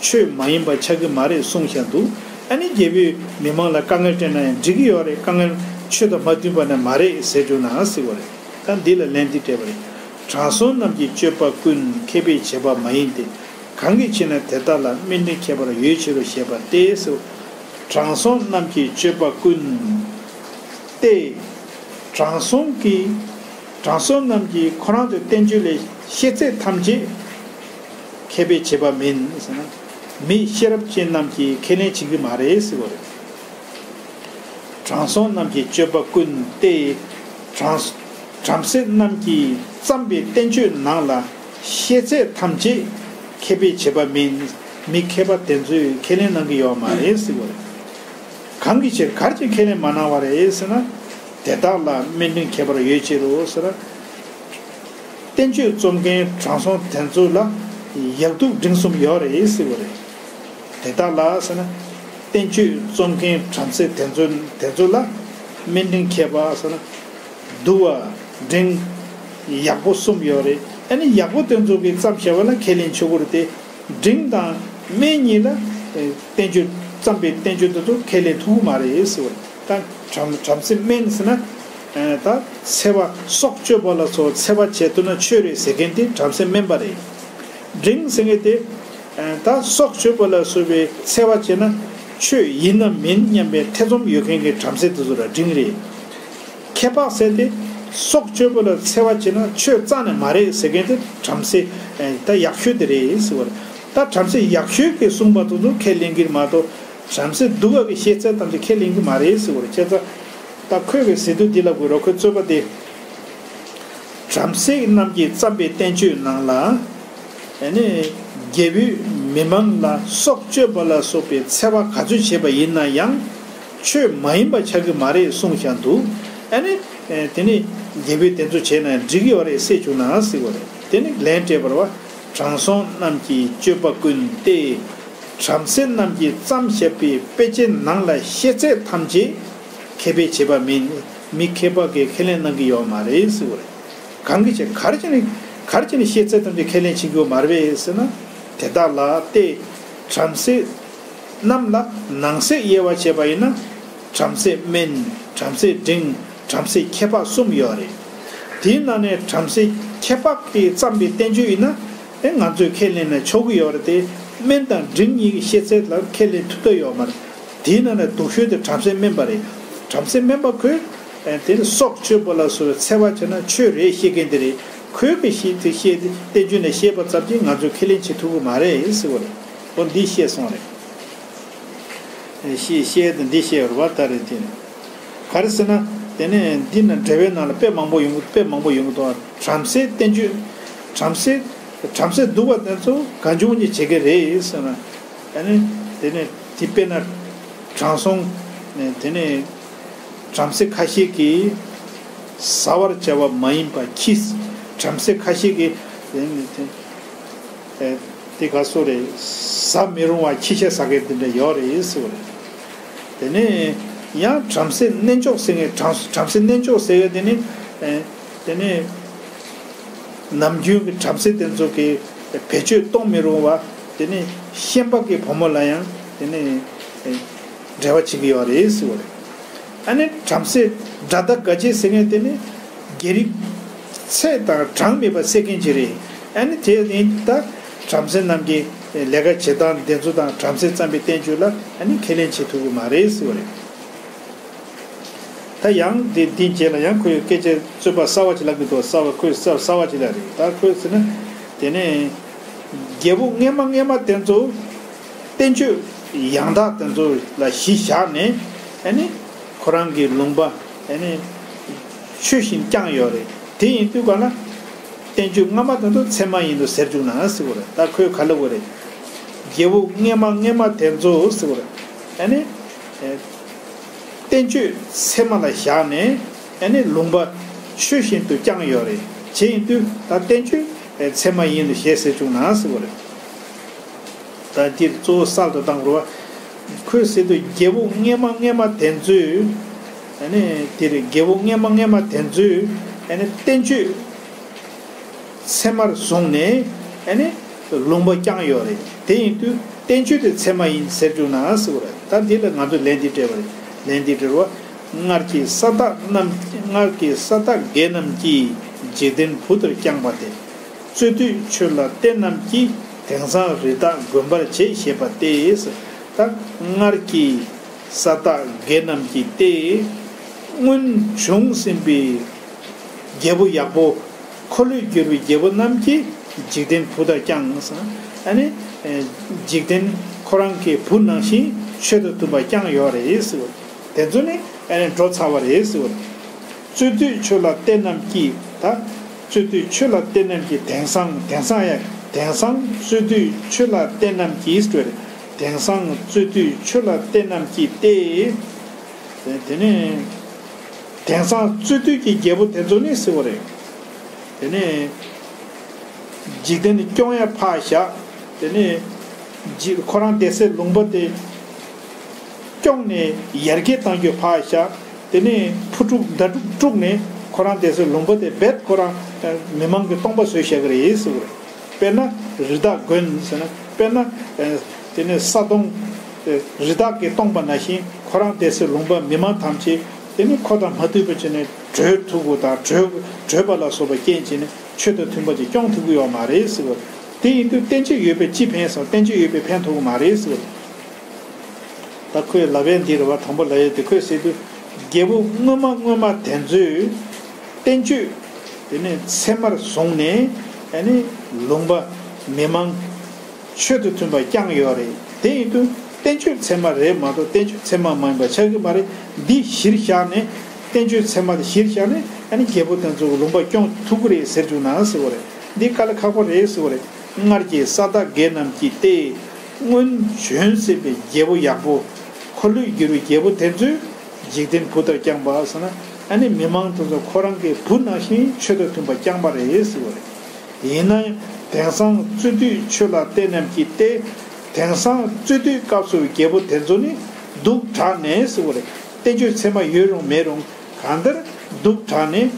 ཆོས་མ་ཡིན་པ་ཆགས་ཀྱི་མ་རེད་གསུངས་བཞག་འདུག་ཨ་ནི་རྒྱལ་པོས་མི་མང་ལ་དཀའ་ངལ་སྤྲད་ན་ཡང་འགྲིག་གི་ཡོད་རེད། དཀའ་ངལ་ཆོས་དང་མ་མཐུན་པ་ནི་མ་རེད་ཟེར་བཅུག་ན་ཟེར་བ་རེད། ད་འདི་ལ་ལན་འདི་སྤྲད་པ་རེད། དྲང་སྲོང་རྣམས་ཀྱི་སྤྱོད་པ་ཀུན་མཁས་པས་བྱས་པ་མ་ཡིན་ཏེ། གང་གི་ཕྱིར་ན་དེ་དག་ལ་དམན་འབྲིང་ཁྱད་པར་ཡོད་ཕྱིར་རོ་ཞེས་པ་སྟེ་ཟེར། དྲང་སྲོང་རྣམས་ཀྱི་སྤྱོད་པ་ཀུན་ཏེ། དྲང་སྲོང་གི་དྲང་སྲོང་རྣམས་ཀྱིས་ཁོ་རང་ཚོའི་བསྟན་བཅོས་ལས་ཤེས་ཚད་ཐམས་ཅད་མཁས་པས་བྱས་པ་མིན་ཟེར་ན། མི་ཤེས་རབ་ཅན་རྣམས་ཀྱིས་ཁས་ལེན་བྱེད་ཀྱི་མ་རེད་ཟེར་བ་རེད། དྲང་སྲོང་རྣམས་ཀྱི་སྤྱོད་པ་ཀུན་ཏེ། བྲམ་བྲམ་ཟེ་རྣམས་ཀྱིས་བརྩམས་པའི་བསྟན་བཅོས་ནང་ལ་ཤེས་ཚད་ཐམས་ཅད་མཁས་པས་བྱས་པ་མིན། མི་མཁས་པ་དེ་ཚོས་ཁས་ལེན་གནང་གི་ཡོད་མ་རེད་ཟེར་བ་རེད། གང་གི་ཕྱིར་ག་རེ་བྱས་ཁས་ལེན་མ་གནང་བ་རེད་ཟེར་ན། དེ་དག་ལ་དམན་འབྲིང་ཁྱད་པར་ཡོད་ཕྱིར་རོ་ཟེར་ན། བསྟན་བཅོས་རྩོམ་མཁན་དྲང་སྲོང་དེ་ཚོ་ལ་ཡག་སྡུག་འབྲིང་གསུམ་ཡོད་རེད་ཟེར་བ་རེད། དེ་དག་ལ་ཟེར་ན། བསྟན་བཅོས་རྩོམ་མཁན་བྲམ་ཟེ་དེ་ཚོ་དེ་ཚོ་ལ་དམན་འབྲིང་མཁས་པ་ཟེར་ན། སྡུག་པ་འབྲིང་། ཡག་པོ་གསུམ་ཡོད་རེད། ཨ་ནི་ཡག་པོ་དེ་ཚོ་གིས་བརྩམས་བཞག་པ་ལ་ཁས་ལེན་ཆོག་གི་རེད་དེ། འབྲིང་དང་དམན་གཉིས་ལ་བསྟན་བཅོས་བརྩམས་པའི་བསྟན་བཅོས་དེ་ཚོ་ཁས་ལེན་ཐུབ་ཀྱི་མ་རེད་ཟེར་བ་རེད། ད་བྲམ་བྲམ་ཟེ་དམན་ཟེར་ན། ད་འཚེ་བ་སྲོག་གཅོད་པ་ལ་སོགས་འཚེ་བ་བྱེད་ཐུབ་ན་ཆོས་རེད་ཟེར་མཁན་དེ་བྲམ་ཟེ་དམན་པ་རེད། འབྲིང་ཟེར་མཁན་དེ། ད་སྲོག་གཅོད་པ་ལ་སོགས་པའི་འཚེ་བ་བྱས་ན་ཆོས་ཡིན་ནམ་མིན་སྙམ་པའི་ཐེ་ཚོམ་ཡོད་མཁན་གྱི་བྲམ་ཟེ་དེ་ཚོ་ལ་འབྲིང་རེད། ཁྱད་འཕགས་ཟེར་དེ། སྲོག་གཅོད་པ་ལ་འཚེ་བ་བྱས་ན་ཆོས་རྩ་ནས་མ་རེད་ཟེར་མཁན་དེ་བྲམ་ཟེ་ད་ཡག་ཤོས་དེ་རེད་ཟེར་བ་རེད། ད་བྲམ་ཟེ་ཡག་ཤོས་ཀྱིས་གསུངས་པ་དེ་ཚོ་ཁས་ལེན་གྱི་རེད་མ་གཏོགས། བྲམ་ཟེ་སྡུག་པ་གི་ཤེས་ཚད་ཐམས་ཅད་ཁས་ལེན་གྱི་མ་རེད་ཟེར་བ་རེད། བྱས་ཙང་། ད་ཁོས་གི་ཟེར་དུས་འདི་ལ་དགོས་རོགས་ཁོའི་རྩོད་པ་དེ། བྲམ་ཟེ་རྣམས་ཀྱིས་བརྩམས་པའི་བསྟན་བཅོས་ནང་ལ། ཨ་ནི། རྒྱལ་པོས་མི་མང་ལ་སྲོག་གཅོད་པ་ལ་སོགས་པའི་འཚེ་བ་ག་ཚོད་བྱས་པ་ཡིན་ན་ཡང་། ཆོས་མ་ཡིན་པ་ཆགས་ཀྱི་མ་རེད་གསུངས་བཞག་འདུག་ཨ་ནི། དེ་ནི་རྒྱལ་པོས་དེ་ཚོ་བྱས་ན་འགྲིག་གི་ཡོད་རེད་ཟེར་བཅུག་ན་ཟེར་བ་རེད། དེ་ནི་ལན་སྤྲད་པར་བ། དྲང་སྲོང་རྣམས་ཀྱི་སྤྱོད་པ་ཀུན་ཏེ། བྲམ་ཟེ་རྣམས་ཀྱིས་བརྩམས་བཞག་པའི་དཔེ་ཆའི་ནང་ལ་ཤེས་ཚད་ཐམས་ཅད་མཁས་པས་བྱས་པ་མིན། མི་མཁས་པ་གིས་ཁས་ལེན་གནང་གི་ཡོད་མ་རེད་ཟེར་བ་རེད། གང་གི་ཕྱིར་ག་རེ་བྱས་ནས་ག་རེ་བྱས་ནས་ཤེས་ཚད་ཐམས་ཅད་ཁས་ལེན་བྱེད་ཀྱི་ཡོད་མ་རེད་པས་ཟེར་ན། དེ་དག་ལ་སྟེ། བྲམ་ཟེ་རྣམས་ལ་ནང་གསེས་དབྱེ་བ་བྱས་པ་ཡིན་ན། བྲམ་ཟེ་དམན། བྲམ་ཟེ་འབྲིང་། བྲམ་ཟེ་ཁྱད་འཕགས་གསུམ་ཡོད་རེད། དེའི་ནང་ནས་བྲམ་ཟེ་ཁྱད་འཕགས་ཀྱིས་བརྩམས་པའི་བསྟན་བཅོས་ཡིན་ན། ཨེ་ང་ཚོས་ཁས་ལེན་ན་ཆོག་གི་ཡོད་རེད་དེ། དམན་དང་འབྲིང་གཉིས་ཀྱི་ཤེས་ཚད་ལ་ཁས་ལེན་ཐུབ་ཐབས་ཡོད་མ་རེད། དེའི་ནང་ནས་སྡུག་ཤོས་དེ་བྲམ་ཟེ་དམན་པ་རེད། བྲམ་ཟེ་དམན་པ་ཁོས་ཨེ་དེ་ནི་སྲོག་གཅོད་པ་ལ་སོགས་པའི་འཚེ་བ་བྱས་ན་ཆོས་རེད་ཤེས་མཁན་དེ་རེད། ཁོས་གི་ཤེས་དེ་ཤེས་དེ་བསྟན་བཅོས་ནས་ཤེས་པ་ཙམ་གྱིས་ང་ཚོས་ཁས་ལེན་བྱེད་ཐུབ་ཀྱི་མ་རེད་ཟེར་བ་རེད། འོ་འདི་ཤེས་སོང་རེད། ཤེས་ཤེས་དེ་འདི་ཤེས་རུ་བ་ལྟ་རེད་དེ། ག་རེ་ཟེར་ན། དེ་ནས་འདི་ན་འགྲེལ་པའི་ནང་ལ་དཔེ་མང་པོ་ཡོང་གི་དཔེ་མང་པོ་ཡོང་གི་འདུག་བྲམ་ཟེའི་བསྟན་བཅོས། བྲམ་ཟེ། བྲམ་ཟེ་སྡུག་པ་དེ་ཚོ་གང་བྱུང་ཅིག་བྱེད་ཀྱི་རེད་ཟེར་ན། ཨ་ནི། དེ་ནས་དེ་དཔེར་ན། དྲང་སྲོང་། དེ་ནས། བྲམ་ཟེ་ཁ་ཤས་ཀྱིས། བཟའ་བར་བྱ་བ་མ་ཡིན་པ་ཁྱི། བྲམ་ཟེ་ཁ་ཤས་ཀྱིས། དེ་ནས་དེ། དེ་ག་སོ་རེད། ཟ་མི་རུང་བ་ཁྱི་ཤ་ཟ་མཁན་དེ་འདྲ་ཡོད་རེད་ཟེར་བ་རེད། དེ་ནས་ཡང་བྲམ་ཟེ་གནས་མཆོག་ཟེར་མཁན་བྲམ་བྲམ་ཟེ་གནས་མཆོག་ཟེར་མཁན་དེ་ནི་ཨེ་དེ་ནི་ནམ་རྒྱུན་གྱི་བྲམ་ཟེ་དེ་ཚོ་གི་བེད་སྤྱོད་གཏོང་མི་རུང་བ་དེ་ནི་ཤན་པ་གི་བུ་མོ་ལ་ཡང་དེ་ནི་ཨེ་འབྲེལ་བ་བྱེད་ཀྱི་ཡོད་རེད་ཟེར་བ་རེད། ཨ་ནི་བྲམ་ཟེ་དགྲ་ཟླ་དགའ་བྱེད་ཟེར་མཁན་དེ་ནི་རྒྱལ་རིགས་ཚད་དང་གྲངས་མེད་པ་བསད་མཁན་ཅིག་རེད། ཨ་ནི་དེ་ནི་ད་བྲམ་ཟེ་རྣམས་ཀྱི་ལས་ཀ་བྱེད་སྟངས་དེ་ཚོ་དང་བྲམ་ཟེ་བརྩམས་པའི་བསྟན་བཅོས་ལ་ཨ་ནི་ཁས་ལེན་བྱེད་ཐུབ་ཀྱི་མ་རེད་ཟེར་བ་རེད། ད་ཡང་དེ་འདིའི་རྗེས་ལ་ཡང་ཁོས་སྐད་ཆ་རྩོད་པ་གསར་བ་ཅིག་ལབ་ཀྱི་འདུག་གསར་བ་ཁོས་གསར་གསར་བ་ཅིག་ལབ་རེད། ད་ཁོས་ཟེར་ན་དེ་ནས་རྒྱལ་པོ་སྔས་མ་སྔས་མ་དེ་ཚོ་བསྟན་བཅོས་ཡང་དག་དེ་ཚོ་ལ་གཞི་བཞག་ནས་ཨ་ནི་ཁོ་རང་གི་ལུང་པ་ཨ་ནི་ཆོས་བཞིན་བསྐྱངས་ཡོད་རེད། དེ་ཡིན་དུས་ག་ལ་བསྟན་བཅོས་སྔ་མ་དེ་ཚོ་ཚད་མ་ཡིན་དུ་ཟེར་བཅུག་ན་ཟེར་བ་རེད། ད་ཁོས་ག་ལབ་དགོས་རེད། རྒྱལ་པོ་སྔས་མ་སྔས་མ་དེ་ཚོ་ཟེར་བ་རེད། ཨ་ནི་བསྟན་བཅོས་ཚད་མ་ལ་བཞག་ནས་ཨ་ནི་ལུང་པ་ཆོས་བཞིན་དུ་བསྐྱངས་ཡོད་རེད། བྱས་ཡིན་དུས་ད་བསྟན་བཅོས་ཚད་མ་ཡིན་དུ་ཞེས་ཟེར་བཅུག་ན་ཟེར་བ་རེད། ད་འདིར་གཙོ་བོ་གསར་དུ་བཏང་དགོས་པ། ཁོས་ཟེར་དུས་རྒྱལ་པོ་སྔས་མ་སྔས་མ་དེ་ཚོས་ཨ་ནི་དེར་རྒྱལ་པོ་སྔས་མ་སྔས་མ་དེ་ཚོས་ཨ་ནི་བསྟན་བཅོས་ཚད་མར་བཟུང་ནས་ཨ་ནི་ལུང་པ་བསྐྱངས་ཡོད་རེད། དེ་ཡིན་དུས་བསྟན་བཅོས་དེ་ཚད་མ་ཡིན་ཟེར་བཅུག་ན་ཟེར་བ་རེད། ད་འདི་ལ་ང་ཚོས་ལན་འདི་སྤྲད་པ་རེད། ལན་འདི་སྤྲད་པ། སྔར་གྱི་ས་བདག་རྣམས་སྔར་གྱི་ས་བདག་བགེགས་རྣམས་ཀྱིས་འཇིག་རྟེན་བུ་ལྟར་བསྐྱངས་པ་དེ། རྩོད་དུས་ཆོས་ལ་བརྟེན་རྣམས་ཀྱིས་དེང་སང་རི་དྭགས་དགོན་པར་བྱེད་ཞེས་པ་སྟེ། ད་སྔར་གྱི་ས་བདག་བགེགས་རྣམས་ཀྱིས་ཏེ། སྔོན་བྱུང་ཟིན་པའི་རྒྱལ་པོ་ཡག་པོ་འཁོར་ལོས་སྒྱུར་བའི་རྒྱལ་པོ་རྣམས་ཀྱིས་འཇིག་རྟེན་བུ་ལྟར་བསྐྱངས་ཟེར། ཨ་ནི་འཇིག་རྟེན་ཁོ་རང་གི་བུ་ནང་བཞིན་ཆོས་དང་མཐུན་པར་བསྐྱངས་ཡོད་རེད་ཟེར་བ། དེ་ཚོ་ནི་ཨ་ནི་འགྲོ་ཚར་བ་རེད་ཟེར་བ། རྩོད་དུས་ཆོས་ལ་བརྟེན་རྣམས་ཀྱིས་ད། རྩོད་དུས་ཆོས་ལ་བརྟེན་རྣམས་ཀྱིས་དེང་སང་དེང་སང་ཡང་དེང་སང་རྩོད་དུས་ཆོས་ལ་བརྟེན་རྣམས་ཀྱིས་ཟེར་བ་རེད། དེང་སང་རྩོད་དུས་ཆོས་ལ་བརྟེན་རྣམས་ཀྱིས་ཏེ། དེ་ནས་དེང་སང་རྩོད་དུས་ཀྱི་རྒྱལ་པོ་དེ་ཚོ་ནི་ཟེར་བ་རེད། དེ་ནས་འཇིག་རྟེན་སྐྱོང་ཡ་ཕར་བཞག་དེ་ནས་འཇིག་ཁོ་རང་བསྡད་སའི་ལུང་པ་དེ་སྐྱོང་ནས་ཡར་རྒྱས་གཏང་རྒྱུ་ཕར་བཞག་དེ་ནས་ཕུ་དཀྲུག་མདའ་དཀྲུག་དཀྲུག་ནས་ཁོ་རང་བསྡད་སའི་ལུང་པ་དེ་རྦད་ཁོ་རང་མི་མང་གི་སྟོང་པ་བཟོས་བཞག་གི་རེད་ཟེར་བ་རེད། དཔེར་ན་རི་དྭགས་དགོན་ཟེར་ན། དཔེར་ན་དེ་ནས་ས་དོང་རི་དྭགས་ཀྱིས་སྟོང་པ་ནང་བཞིན་ཁོ་རང་བསྡད་སའི་ལུང་པ་མི་མང་ཐམས་ཅད་དེ་ནི་ཁོ་དང་མ་མཐུན་པ་བྱས་ནས་བྲོས་ཐུབ་དགོས་དང་བྲོས་བྲོས་པ་ལ་སོགས་པ་རྐྱེན་བྱས་ནས་ཆོས་དང་མཐུན་པ་ཅིག་སྐྱོང་ཐུབ་ཀྱི་ཡོད་མ་རེད་ཟེར་བ། དེ་ཡིན་དུས་བསྟན་བཅོས་ཡོད་པས་ཅི་ཕན་སོང་། བསྟན་བཅོས་ཡོད་པས་ཕན་ཐོགས་ཀྱི་མ་རེད་ཟེར་བ། ད་ཁོས་ལབ་ཡས་འདི་རེད་བ། དང་པོ་ལབ་ཡས་དེ་ཁོས་ཟེར་དུས་རྒྱལ་པོ་སྔོན་མ་སྔོན་མ་དེ་ཚོས་བསྟན་བཅོས་དེ་ནས་ཚད་མར་བཟུང་ནས་ཨ་ནི་ལུང་པ་མི་མང་ཆོས་དང་མཐུན་པར་བསྐྱངས་ཡོད་རེད། དེ་ཡིན་དུས་བསྟན་བཅོས་ཚད་མ་རེད་མ་གཏོགས་བསྟན་བཅོས་ཚད་མ་མ་ཡིན་པ་ཆགས་ཀྱི་མ་རེད། འདི་གཞིར་བཞག་ནས་བསྟན་བཅོས་ཚད་མ་དེ་གཞིར་བཞག་ནས་ཨ་ནི་རྒྱལ་པོ་དེ་ཚོ་གི་ལུང་པ་སྐྱོང་ཐུབ་ཀྱི་རེད་ཟེར་བཅུག་ན་ཟེར་བ་རེད། འདི་དཀའ་ལས་ཁག་པོ་རེད་ཟེར་བ་རེད། སྔར་གྱི་ས་བདག་བགེགས་རྣམས་ཀྱིས་ཏེ། སྔོན་བྱོན་ཟིན་པའི་རྒྱལ་པོ་ཡག་པོ་འཁོར་ལོས་སྒྱུར་བའི་རྒྱལ་པོ་དེ་ཚོས་འཇིག་རྟེན་བུ་ལྟར་བསྐྱངས་པ་ཟེར་ན། ཨ་ནི་མི་མང་དེ་ཚོ་ཁོ་རང་གི་བུ་ནང་བཞིན་ཆོས་དང་མཐུན་པར་བསྐྱངས་པ་རེད་ཟེར་བ་རེད། ཡིན་ན་ཡང་དེང་སང་རྩོད་དུས་ཆོས་ལ་བརྟེན་རྣམས་ཀྱིས་ཏེ། དེང་སང་རྩོད་དུས་སྐབས་སུ་རྒྱལ་པོ་དེ་ཚོ་ནི་སྡུག་དྲགས་ནས་ཟེར་བ་རེད། བསྟན་བཅོས་ཚད་མ་ཡོད་རུང་མེད་རུང་གང་ལྟར་སྡུག་དྲགས་ནས་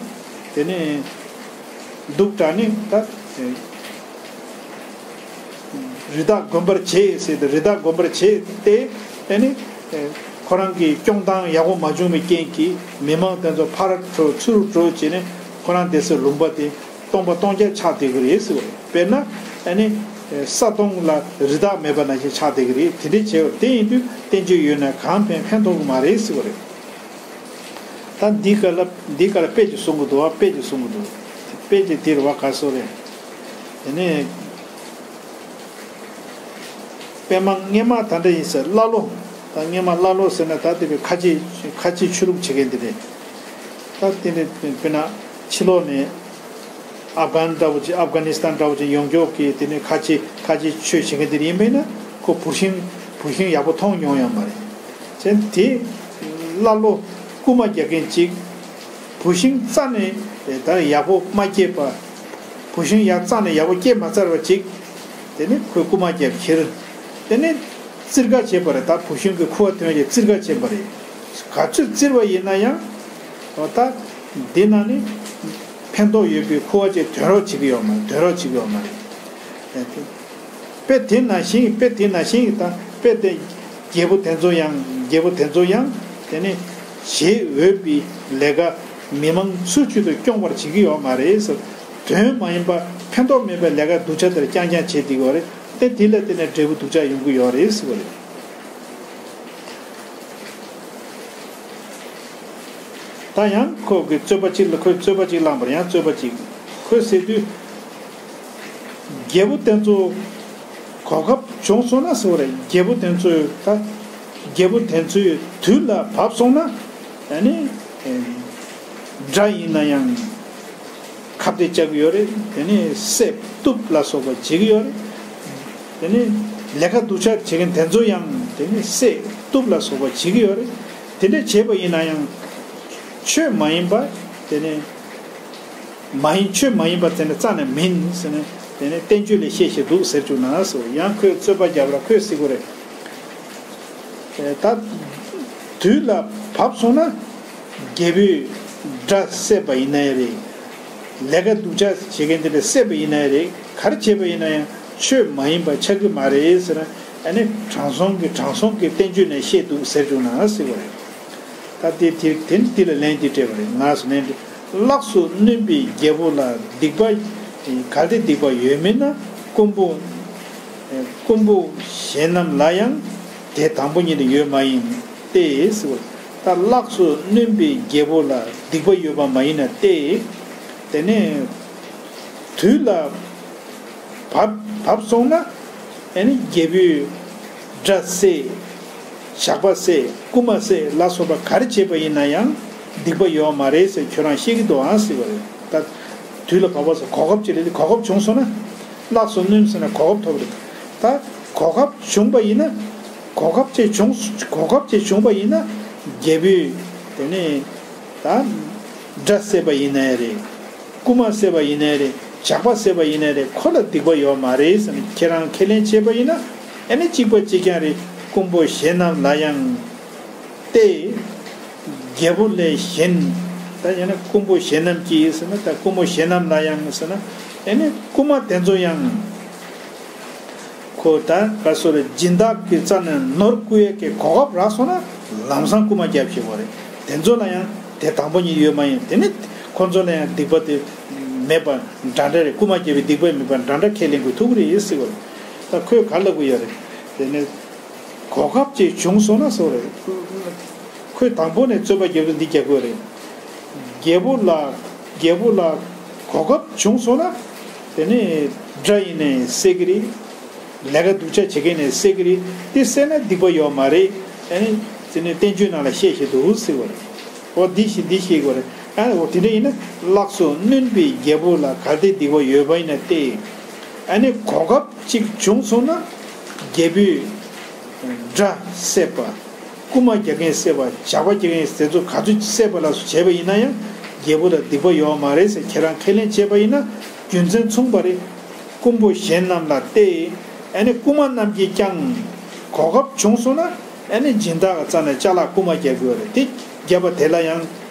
དེ་ནས་སྡུག་དྲགས་ནས་ད། རི་དྭགས་དགོན་པར་བྱེད་ཟེར་ཏེ་རི་དྭགས་དགོན་པར་བྱེད་དེ། ཨ་ནི་ཁོ་རང་གི་སྐྱོང་སྟངས་ཡག་པོ་མ་བྱུང་བའི་རྐྱེན་གྱིས་མི་མང་དེ་ཚོ་ཕར་བྲོས་ཚུར་བྲོས་བྱས་ནས་ཁོ་རང་བསྡད་སའི་ལུང་པ་དེ་སྟོང་པ་སྟོང་རྐྱང་ཆགས་བསྡད་ཀྱི་རེད་ཟེར་བ་རེད། དཔེར་ན་ཨ་ནི་ས་དོང་ལ་རི་དྭགས་མེད་པ་ནང་བཞིན་ཆགས་བསྡད་ཀྱི་རེད། དེ་འདྲ་བྱས་པ་དེ་ཡིན་དུས་བསྟན་བཅོས་ཡོད་ན་གང་ཕན་ཕན་ཐོགས་ཀྱི་མ་རེད་ཟེར་བ་རེད། ད་འདི་ག་ལ་འདི་ག་ལ་དཔེ་ཅིག་གསུང་གི་འདུག་བ། དཔེ་ཅིག་གསུང་གི་འདུག་དཔེ་ཅིག་འདིར་བ་ག་སོ་རེད། དེ་ནས་པད་མ་སྔས་མ་ད་འདྲ་ཡིན་ཟེར། ཀླ་ཀློ། ད་སྔས་མ་ཀླ་ཀློ་ཟེར་ན་ད་དེ་བའི་ཁ་ཆེ་ཁ་ཆེ་ཆོས་ལུགས་བྱེད་མཁན་དེ་རེད། ད་དེ་ནས་དཔེར་ན་ཕྱི་ལོགས་ནས། ཨབ་གྷན་འདྲ་བོ་ཅིག་ཨབ་གྷ་ནི་སི་ཐན་འདྲ་བོ་ཅིག་ཡོང་ཀྱོག་གི་དེ་ནས་ཁ་ཆེ་ཁ་ཆེ་ཆོས་བྱེད་མཁན་དེ་ཡིན་པས་ན་ཁོ་བུད་ཤིང་བུད་ཤིང་ཡག་པོ་མཐོང་མྱོང་ཡོད་མ་རེད། བྱས་དེ་ཀླ་ཀློ་རྐུ་མ་རྒྱག་མཁན་ཅིག་བུད་ཤིང་རྩ་ནས་ད་ཡག་པོ་མ་སྐྱེས་པ། བུད་ཤིང་ཡག་རྩ་ནས་ཡག་པོ་སྐྱེས་མ་ཚར་བ་ཅིག་དེ་ནས་ཁོས་རྐུ་མ་བརྒྱབ་ཁྱེར། དེ་ནས་བཙིར་ག་བྱས་པ་རེད། ད་བུ་གཞོན་གྱི་ཁུ་བ་ཐོན་རྗེས་བཙིར་ག་བྱས་པ་རེད། ག་ཚོད་བཙིར་བ་ཡིན་ན་ཡང་། འོ་ད་འདི་ན་ནི་ཕན་ཐོགས་ཡོད་པའི་ཁུ་བ་ཅིག་ཐོན་རོགས་བྱེད་ཀྱི་ཡོད་མ་རེད། ཐོན་རོགས་བྱེད་ཀྱི་ཡོད་མ་རེད། དཔེ་དེ་ནང་བཞིན་དཔེ་དེ་ནང་བཞིན་ད་དཔེ་དེ་རྒྱལ་པོ་དེ་ཚོ་ཡང་རྒྱལ་པོ་དེ་ཚོ་ཡང་དེ་ནི་བྱེད་འོས་པའི་ལས་ཀ་མི་མང་ཚུལ་ཆུད་དུ་སྐྱོང་བར་བྱེད་ཀྱི་ཡོད་མ་རེད་ཟེར། དོན་མ་ཡིན་པ་ཕན་ཐོགས་མེད་པའི་ལས་ཀ་སྡུག་ཅག་དེར་རྐྱང་རྐྱང་བྱེད་བསྡད་ཀྱི་ཡོད་རེད། དེ་དེ་ལ་བརྟེན་ནས་འབྲས་བུ་སྡུག་ཅག་ཡོང་གི་ཡོད་རེད་ཟེར་བ་རེད། ད་ཡང་ཁོ་གི་རྩོད་པ་གཅིག་ལ་ཁོས་རྩོད་པ་གཅིག་བསླངས་པར་ཡང་རྩོད་པ་གཅིག་ཁོས་ཟེར་དུས། རྒྱལ་པོ་དེ་ཚོ་གོ་སྐབས་བྱུང་སོང་ན་ཟེར་བ་རེད། རྒྱལ་པོ་དེ་ཚོས་ད་རྒྱལ་པོ་དེ་ཚོའི་དུས་ལ་བབས་སོང་ན་ཨ་ནི་དགྲ་ཡིན་ན་ཡང་ཁ་གཏད་བཅག་གི་ཡོད་རེད། དེ་ནས་བསད་གཏུབ་ལ་སོགས་པ་བྱེད་ཀྱི་ཡོད་རེད། དེ་ནས་ལས་ཀ་སྡུག་ཅག་བྱེད་མཁན་དེ་ཚོ་ཡང་དེ་ནས་བསད་གཏུབ་ལ་སོགས་པ་བྱེད་ཀྱི་ཡོད་རེད། དེ་འདྲ་བྱས་པ་ཡིན་ན་ཡང་ཆོས་མ་ཡིན་པ་དེ་ནས། མ་ཡིན་ཆོས་མ་ཡིན་པ་དེ་ནི་རྩ་ནས་མིན་ཟེར་ནས་དེ་ནི་བསྟན་བཅོས་ལས་བཤད་བཞིན་འདུག་ཟེར་བཅུག་ན་ཟེར། ཡང་ཁོས་རྩོད་པ་བརྒྱབ་ར་ཁོས་ཟེར་གོ་རེད། ད་དུས་ལ་བབས་སོང་ན་རྒྱལ་པོས་དགྲ་བསད་པ་ཡིན་ན་ཡང་རེད། ལས་ཀ་སྡུག་ཅག་བྱེད་མཁན་དེ་འདྲ་བསད་པ་ཡིན་ན་ཡང་རེད། ག་རེ་བྱས་པ་ཡིན་ན་ཡང་ཆོས་མ་ཡིན་པ་ཆགས་ཀྱི་མ་རེད་ཟེར་ན། ཨ་ནི་དྲང་སྲོང་གི་དྲང་སྲོང་གི་བསྟན་བཅོས་ནས་བཤད་འདུག་ཟེར་བཅུག་ན་ཟེར་གོ་རེད། ད་དེ་དེ་དེ་འདི་ལ་ལན་འདི་སྤྲད་པ་རེད། ང་སུ་ལན་འདི། ལགས་སོ། གནོན་པའི་རྒྱལ་པོ་ལ་སྡིག་པ་གལ་ཏེ་སྡིག་པ་ཡོད་མིན་ན། རྐུན་པོ་རྐུན་པོ་གཞན་རྣམས་ལ་ཡང་དེ་དང་པོ་ཉིད་དུ་ཡོད་མ་ཡིན་ཏེ་ཟེར་བ། ད་ལགས་སོ། གནོན་པའི་རྒྱལ་པོ་ལ་སྡིག་པ་ཡོད་པ་མ་ཡིན་ན་སྟེ། དེ་ནས་དུས་ལ་བབ་བབ་སོང་ན་ཨ་ནི་རྒྱལ་པོས་དགྲ་བསད། ཇག་པ་བསད། རྐུན་མ་བསད་ལ་སོགས་པ་ག་རེ་བྱས་པ་ཡིན་ན་ཡང་སྡིག་པ་ཡོད་མ་རེད་ཟེར་ཁྱོད་རང་བཤད་ཀྱི་འདུག་ཨང་ཟེར་བ་རེད། ད་དུས་ལ་བབ་པ་སོགས་གོ་སྐབས་ཅིག་རེད། གོ་སྐབས་བྱུང་སོང་ན། ལགས་སོ། གནོན་ཟེར་ན་གོ་སྐབས་ཐོབ་རེད། ད་གོ་སྐབས་བྱུང་པ་ཡིན་ན། གོ་སྐབས་ཅིག་བྱུང་གོ་སྐབས་ཅིག་བྱུང་པ་ཡིན་ན་རྒྱལ་པོས་དེ་ནས་ད་དགྲ་བསད་པ་ཡིན་ན་ཡང་རེད། རྐུན་མ་བསད་པ་ཡིན་ནའི་རེད། ཇག་པ་བསད་པ་ཡིན་ནའི་རེད། ཁོ་ལ་སྡིག་པ་ཡོད་མ་རེད་ཟེར་ནས་ཁྱེད་རང་ཁས་ལེན་བྱས་པ་ཡིན་ན། ཨ་ནི་གཅིག་པ་གཅིག་རྐྱང་རེད། རྐུན་པོ་གཞན་རྣམས་ལ་ཡང་སྟེ། རྒྱལ་པོ་ལས་གཞན། ད་ཡང་ན་རྐུན་པོ་གཞན་རྣམས་ཀྱིས་ཟེར་ན། ད་རྐུན་པོ་གཞན་རྣམས་ལ་ཡང་ཟེར་ན། ཨ་ནི་རྐུན་མ་དེ་ཚོ་ཡང་། ཁོ་ད་ག་སོ་རེ་སྦྱིན་བདག་གི་རྩ་ནས་ནོར་རྐུ་ཡས་ཀྱི་གོ་སྐབས་རག་སོང་ན་ལམ་སང་རྐུ་མ་རྒྱབ་ཤེས་པ་རེད། དེ་ཚོ་ལ་ཡང་དེ་དང་པོ་ཉིད་ཡོད་མ་ཡིན། དེ་ནི་ཁོ་ཚོ་ལ་ཡང་སྡིག་པ་དེ་མེད་པ་འདྲ་འདྲ་རེད། རྐུ་མ་རྒྱབ་པའི་སྡིག་པ་མེད་པ་འདྲ་འདྲ་ཁས་ལེན་དགོས་ཐུག་གི་རེད་ཟེར་བ་རེད། ད་ཁོས་ག་ལབ་གི་ཡོད་རེད། དེ་ནི་གོ་སྐབས་ཅིག་བྱུང་སོང་ན་སོ་རེད། ཁོས་དང་པོ་ནས་རྩོད་པ་རྒྱབ་དུས་འདི་རྒྱག་དགོས་རེད། རྒྱལ་པོ་ལ་རྒྱལ་པོ་ལ་གོ་སྐབས་བྱུང་སོང་ན་དེ་ནི་དགྲ་ཡིན་ནའི་བསད་ཀྱི་རེད། ལས་ཀ་སྡུག་ཅག་བྱེད་མཁན་ནས་བསད་ཀྱི་རེད། དེ་བསད་ན་སྡིག་པ་ཡོད་མ་རེད། ཨ་ནི་དེ་ནི་བསྟན་བཅོས་ནང་ལ་བཤད་བཞིན་འདུག་ཟེར་བ་རེད། འོ་འདི་ཞིག་འདི་ཤེས་དགོས་རེད། ཨ་འོ་དེ་འདྲ་ཡིན་ན་ལགས་སོ། གནོན་པའི་རྒྱལ་པོ་ལ་གལ་ཏེ་སྡིག་པ་ཡོད་པ་ཡིན་ན་སྟེ། ཨ་ནི་གོ་སྐབས་ཅིག་བྱུང་སོང་ན་རྒྱལ་པོས་དགྲ་བསད་པ། རྐུན་མ་རྒྱག་མཁན་བསད་པ། ཇག་པ་རྒྱག་མཁན་དེ་ཚོ་ག་ཚོད་བསད་པ་ལ་སོགས་བྱས་པ་ཡིན་ན་ཡང་རྒྱལ་པོ་ལ་སྡིག་པ་ཡོད་མ་རེད་ཟེར་ཁྱེད་རང་ཁས་ལེན་བྱས་པ་ཡིན་ན་རྒྱུ་མཚན་མཚུངས་པ་རེད། རྐུན་པོ་གཞན་རྣམས་ལ་སྟེ། ཨ་ནི་རྐུན་མ་རྣམས་ཀྱིས་ཀྱང་གོ་སྐབས་བྱུང་སོང་ན་ཨ་ནི་སྦྱིན་བདག་གི་རྩ་ནས་ཅ་ལག་རྐུན་མ་རྒྱག་དགོས་རེད། དེ་རྒྱབ་པ་དེ་ལ་ཡང་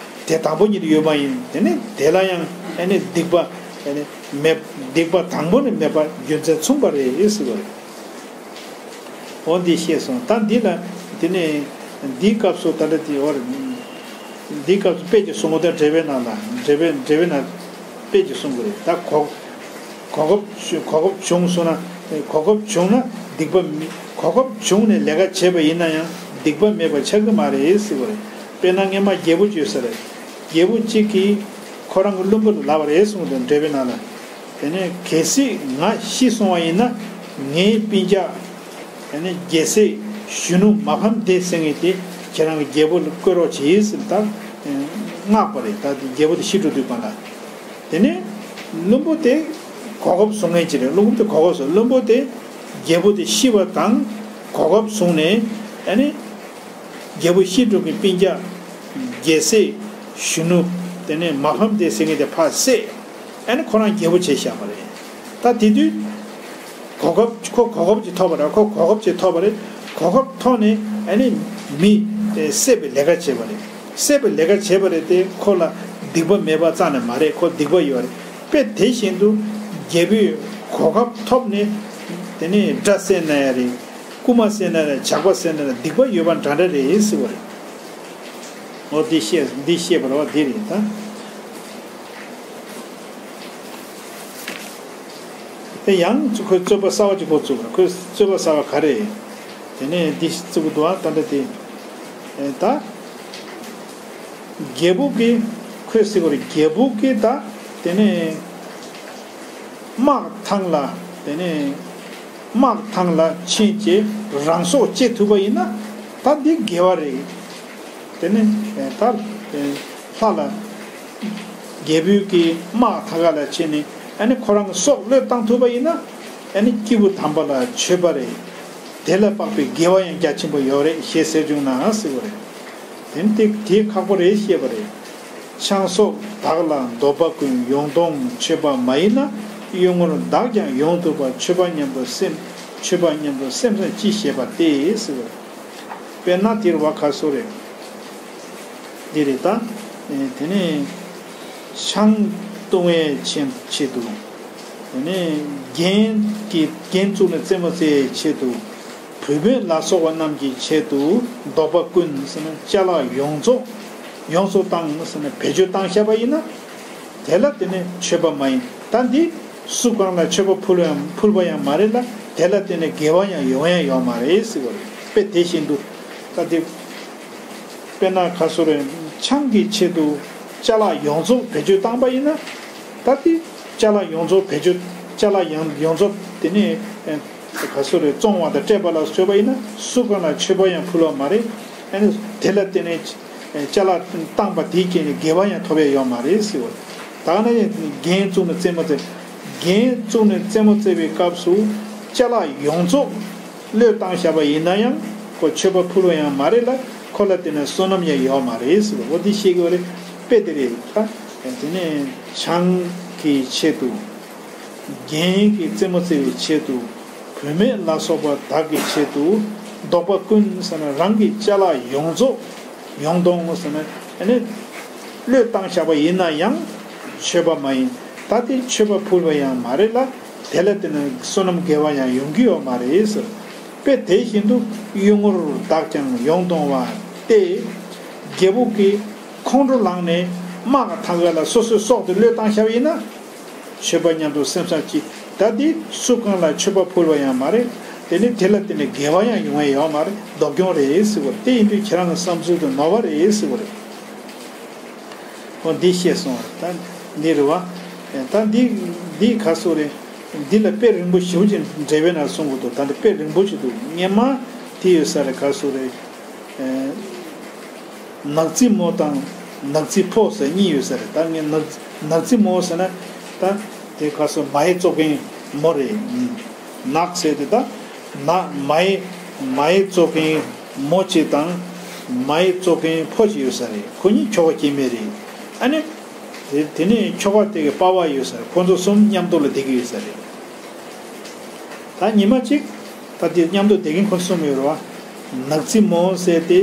དེ་དང་པོ་ཉིད་ཡོད་མ་ཡིན། དེ་ནི་དེ་ལ་ཡང་ཨ་ནི་སྡིག་པ་ཨ་ནི་མེད། སྡིག་པ་དང་པོ་ནི་མེད་པ་རྒྱུ་མཚན་མཚུངས་པ་རེད་ཟེར་བ་རེད། འོ་འདི་ཤེས་སོང་། ད་འདི་ལ་དེ་ནས་འདིའི་སྐབས་སུ་ད་ལྟ་དེ་འོ་རེད། འདིའི་སྐབས་སུ་དཔེ་ཅིག་གསུང་གོ། ད་འགྲེལ་པའི་ནང་ལ་འགྲེལ་པའི་འགྲེལ་པའི་ནང་དཔེ་ཅིག་གསུང་གི་རེད། ད་གོ་གོ་སྐབས་གོ་སྐབས་བྱུང་སོང་ན། གོ་སྐབས་བྱུང་ན་སྡིག་པ་མི་གོ་སྐབས་བྱུང་ནས་ལས་ཀ་བྱས་པ་ཡིན་ན་ཡང་སྡིག་པ་མེད་པ་ཆགས་ཀྱི་མ་རེད་ཟེར་བ་རེད། དཔེར་ན་སྔས་མ་རྒྱལ་པོ་བརྗོད་ས་རེད། རྒྱལ་པོ་གཅིག་གིས་ཁོ་རང་གི་བློན་པོ་ལ་ལབ་པ་རེད་གསུངས་འདུག་འགྲེལ་པའི་ནང་ལ། དེ་ནས་གལ་སྲིད་ང་ཤི་སོང་བ་ཡིན་ན་ངའི་སྤུན་ཀྱག་དེ་ནས་རྒྱལ་སྲས་གཞོན་ནུ་མ་ཕམ་སྡེ་ཟེར་མཁན་དེ་ཁྱེད་རང་གི་རྒྱལ་པོ་ལ་བསྐོས་རོགས་བྱེད་ཟེར་ད་མངགས་པ་རེད། ད་དེ་རྒྱལ་པོ་དེ་ཤི་འགྲོ་དུས་སྒང་ལ། དེ་ནས་བློན་པོ་དེ་གོ་སྐབས་བཟུང་མཁན་ཅིག་རེད། བློན་པོ་དེ་གོ་སྐབས་བཟུང་། བློན་པོ་དེ་རྒྱལ་པོ་དེ་ཤི་བ་དང་གོ་སྐབས་བཟུང་ནས་ཨ་ནི། རྒྱལ་པོ་ཤི་འགྲོ་མཁན་སྤུན་ཀྱག་རྒྱལ་སྲས་གཞོན་ནུ་དེ་ནས་མ་ཕམ་སྡེ་ཟེར་མཁན་དེ་ཕར་བསད། ཨ་ནི་ཁོ་རང་རྒྱལ་པོ་བྱས་བཞག་པ་རེད། ད་དེ་དུས་ གོ་སྐབས་ཁོ་གོ་སྐབས་ཅིག་ཐོབ་པ་རེད། ཁོ་གོ་སྐབས་ཅིག་ཐོབ་པ་རེད། གོ་སྐབས་ཐོབ་ནས་ཨ་ནི་མི་དེ་བསད་པའི་ལས་ཀ་བྱས་པ་རེད། བསད་པའི་ལས་ཀ་བྱས་པ་རེད་དེ། ཁོ་ལ་སྡིག་པ་མེད་པ་རྩ་ནས་མ་རེད། ཁོ་སྡིག་པ་ཡོད་རེད། དཔེ་དེ་བཞིན་དུ་རྒྱལ་པོས་གོ་སྐབས་ཐོབ་ནས་དེ་ནས་དགྲ་བསད་ན་ཡང་རེད། རྐུན་མ་བསད་ན་རེད། ཇག་པ་བསད་ན་རེད། སྡིག་པ་ཡོད་པ་འདྲ་འདྲ་རེད་ཟེར་བ་རེད། འོ་འདི་བཤད་འདི་བཤད་པ་རེད་བ། འདི་རེད་ད། དེ་ཡང་ཁོས་རྩོད་པ་གསར་བ་ཅིག་འགོ་བཙུགས་པ་རེད། ཁོས་རྩོད་པ་གསར་བ་ག་རེ། དེ་ནས་འདི་བཙུགས་འདུག་ཨ། ད་ལྟ་དེ་ད་རྒྱལ་པོ་གིས་ཁོས་ཟེར་བ་རེད། རྒྱལ་པོ་གིས་ད་དེ་ནས་དམག་ཐང་ལ་དེ་ནས་དམག་ཐང་ལ་ཕྱིན་བྱས་རང་སྲོག་བཅད་ཐུབ་པ་ཡིན་ན་ད་འདི་དགེ་བ་རེད། དེ་ནས་ད་ལྷ་ལ་རྒྱལ་པོའི་གི་དམག་ཐང་ཁ་ལ་ཕྱིན་ནས་ཨ་ནི་ཁོ་རང་གི་སྲོག་བློས་བཏང་ཐུབ་པ་ཡིན་ན་ཨ་ནི་སྐྱེས་བུ་དམ་པ་ལ་མཆོད་པ་རེད། དེ་ལས་དཔག་པའི་དགེ་བ་ཡང་རྒྱ་ཆེན་པོ་ཡོད་རེད་ཞེས་ཟེར་བྱུང་ན་ཟེར་བ་རེད། དེ་ནི་དེ་དེ་ཁག་པོ་རེད་ཞེས་པ་རེད། ཆང་སོགས་བདག་ལ་འདོགས་པ་ཀུན། ཡོངས་གཏོང་མཆོད་པ་མ་ཡིན་ན། གཡུལ་ངོར་བདག་ཀྱང་ཡོང་ཐུབ་པ། མཆོད་པ་མཉམ་དུ་སེམས་མཆོད་པ་མཉམ་དུ་སེམས་སམ་ཅི་ཞེས་པ་སྟེ་ཟེར་བ་རེད། དཔེར་ན་དེར་བ་ཁ་སོ་རེད། འདི་རེད་ད། དེ་ནས་ཆང་བཏུང་བའི་ཆེད་ཆེད་དུ། དེ་ནས་རྒྱན་གྱི་རྒྱན་བཙུགས་ནས་རྩེད་མོ་རྩེ་བའི་ཆེད་དུ། བུད་མེད་ལ་སོགས་པ་རྣམས་ཀྱི་ཆེད་དུ་འདོགས་པ་ཀུན་ཟེར་ན་ཅ་ལག་ཡོངས་རྫོགས་ཡོངས་སུ་བཏང་ཟེར་ན་བེད་སྤྱོད་བཏང་བཞག་པ་ཡིན་ན། དེ་ལ་དེ་ནས་མཆོད་པ་མ་ཡིན། ད་འདི་སུ་གང་ལ་མཆོད་པ་ཕུལ་བ་ཡང་ཕུལ་བ་ཡང་མ་རེད་ལ། དེ་ལ་དེ་ནས་དགེ་བ་ཡང་ཡོང་ཡ་ཡོད་མ་རེད་ཟེར་བ་རེད། དཔེ་དེ་བཞིན་དུ་ད་དེ། དཔེར་ན་ག་སོ་རེ། ཆང་གི་ཆེད་དུ་ཅ་ལག་ཡོངས་རྫོགས་བེད་སྤྱོད་བཏང་པ་ཡིན་ན། ད་དེ་ཅ་ལག་ཡོངས་རྫོགས་བེད་སྤྱོད་ཅ་ལག་ཡང་ཡོངས་རྫོགས་དེ་ནས་ག་སོ་རེ་བཙོང་བ་དང་སྤྲད་པ་ལ་སོགས་པ་ཡིན་ན་སུ་གང་ལ་མཆོད་པ་ཡང་ཕུལ་བ་མ་རེད། ཨ་ནི་དེ་ལ་བརྟེན་ནས་ཅ་ལག་བཏང་པ་དེའི་རྐྱེན་ནས་དགེ་བ་ཡང་ཐོབ་ཡ་ཡོད་མ་རེད་ཟེར་བ། ད་ནི་རྒྱན་བཙུགས་ནས་རྩེད་མོ་རྩེ། རྒྱན་བཙུགས་ནས་རྩེད་མོ་རྩེ་བའི་སྐབས་སུ་ཅ་ལག་ཡོངས་རྫོགས་བློས་བཏང་བཞག་པ་ཡིན་ན་ཡང་ཁོ་མཆོད་པ་ཕུལ་བ་ཡང་མ་རེད་ལ། ཁོ་ལ་དེ་ནས་བསོད་ནམས་ཡང་ཡོད་མ་རེད་ཟེར་བ། འོ་དེ་ཤེས་དགོས་རེད། དཔེ་དེ་རེད་ད། དེ་ནས་ཆང་གི་ཆེད་དུ། རྒྱན་གྱི་རྩེད་མོ་རྩེ་བའི་ཆེད་དུ། བུད་མེད་ལ་སོགས་པ་དག་གི་ཆེད་དུ། འདོགས་པ་ཀུན་ཟེར་ན་རང་གི་ཅ་ལག་ཡོངས་རྫོགས་ཡོངས་གཏོང་ཟེར་ན་ཨ་ནི་བློས་བཏང་བཞག་པ་ཡིན་ན་ཡང་མཆོད་པ་མ་ཡིན། ད་དེ་མཆོད་པ་ཕུལ་བ་ཡང་མ་རེད་ལ། དེ་ལ་བརྟེན་ནས་བསོད་ནམས་དགེ་བ་ཡང་ཡོང་གི་ཡོད་མ་རེད་ཟེར། དཔེ་དེ་བཞིན་དུ་གཡུལ་ངོར་བདག་ཀྱང་ཡོང་གཏོང་བ་སྟེ། རྒྱལ་པོ་གིས་ཁོང་ཁྲོ་ལངས་ནས་དམག་གི་ཐང་ག་ལ་སོ་སོའི་སྲོག་དེ་བློས་བཏང་བཞག་པ་ཡིན་ན། མཆོད་པ་མཉམ་དུ་སེམས་སམ་ཅི། ད་འདི་སུ་གང་ལ་མཆོད་པ་ཕུལ་བ་ཡང་མ་རེད། དེ་ནི་དེ་ལ་བརྟེན་ནས་དགེ་བ་ཡང་ཡོང་བ་ཡོད་མ་རེད། སྡུག་གྱོང་རེད་ཟེར་བ་རེད། དེ་ཡིན་དུས་ཁྱེད་རང་གི་བསམ་ཚུལ་དེ་ནོར་བ་རེད་ཟེར་བ་རེད། འོ་འདི་བཤད་སོང་བ་རེད། ད་འདི་རེད་བ། ད་འདི་འདི་ག་སོ་རེད། འདི་ལ་དཔེ་རིང་པོ་ཞེ་པོ་ཅིག་འགྲེལ་པའི་ནང་གསུང་གི་འདུག་ད་འདི་དཔེ་རིང་པོ་ཅིག་འདུག་སྔན་མ་དེ་ཡོད་ས་རེད། ག་སོ་རེད། ནག་རྩི་མོ་དང་ནག་རྩི་ཕོ་ཟེར་གཉིས་ཡོད་ས་རེད། ད་ངས་ནག་ནག་རྩི་མོ་ཟེར་ན་ད་དེ་ག་སོ་མ་ཧེ་བཙོ་མཁན་མོ་རེད། ནག་ཟེར་དེ་ད་ནག་མ་ཧེ་མ་ཧེ་བཙོ་མཁན་མོ་གཅིག་དང་མ་ཧེ་བཙོ་མཁན་ཕོ་གཅིག་ཡོད་ས་རེད། ཁོ་གཉིས་ཁྱོ་ག་སྐྱེ་དམན་རེད། ཨ་ནི་དེ་དེ་ནས་ཁྱོ་ག་དེ་གི་པ་ཕ་ཡོད་ས་རེད། ཁོ་ཚོ་གསུམ་མཉམ་དུ་ལ་བསྡད་ཀྱི་ཡོད་ས་རེད། ད་ཉི་མ་གཅིག་ད་དེ་མཉམ་དུ་བསྡད་མཁན་ཁོ་གསུམ་ཡོད་རེད་བ། ནག་རྩི་མོ་ཟེར་དེ་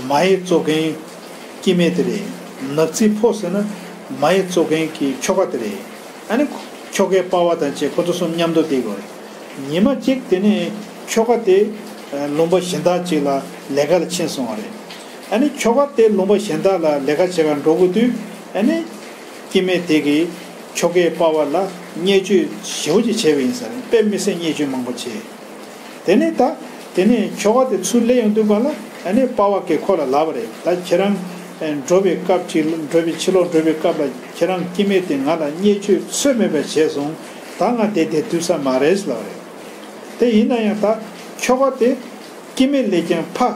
མ་ཧེ་བཙོ་མཁན་སྐྱེ་དམན་དེ་རེད། ནག་རྩི་ཕོ་ཟེར་ན་མ་ཧེ་བཙོ་མཁན་གྱི་ཁྱོ་ག་དེ་རེད། ཨ་ནི་ཁྱོ་གའི་པ་ཕ་དང་བཅས་ཁོ་ཚོ་གསུམ་མཉམ་དུ་བསྡད་དགོས་རེད། ཉི་མ་གཅིག་དེ་ནས་ཁྱོ་ག་དེ་ལུང་པ་གཞན་དག་ཅིག་ལ་ལས་ཀ་ལ་ཕྱིན་སོང་བ་རེད། ཨ་ནི་ཁྱོ་ག་དེ་ལུང་པ་གཞན་དག་ལ་ལས་ཀ་བྱེད་གར་འགྲོ་དགོས་དུས་ཨ་ནི་སྐྱེ་དམན་དེ་གིས་ཁྱོ་གའི་པ་ཕ་ལ་བརྙས་བཅོས་ཞེ་པོ་ཅིག་བྱས་པ་ཡིན་ས་རེད། དཔེ་མི་སྲིད་བརྙས་བཅོས་མང་པོ་བྱས། དེ་ནས་ད་དེ་ནས་ཁྱོ་ག་དེ་ཚུར་སླེབས་ཡོང་དུས་ག་ལ་ཨ་ནི་པ་ཕ་གིས་ཁོ་ལ་ལབ་པ་རེད། ད་ཁྱེད་རང་འགྲོ་བའི་སྐབས་ཅིག་འགྲོ་བའི་ཕྱི་ལོགས་འགྲོ་བའི་སྐབས་ལ་ཁྱེད་རང་སྐྱེ་དམན་དེ་ང་ལ་བརྙས་བཅོས་ཚོད་མེད་པ་བྱས་སོང་། ད་ང་བསྡད་བསྡད་ཐུབ་ས་མ་རེད་ལབ་པ་རེད། དེ་ཡིན་ན་ཡང་ད་ཁྱོ་ག་དེ་སྐྱེ་དམན་ལས་ཀྱང་ཕ་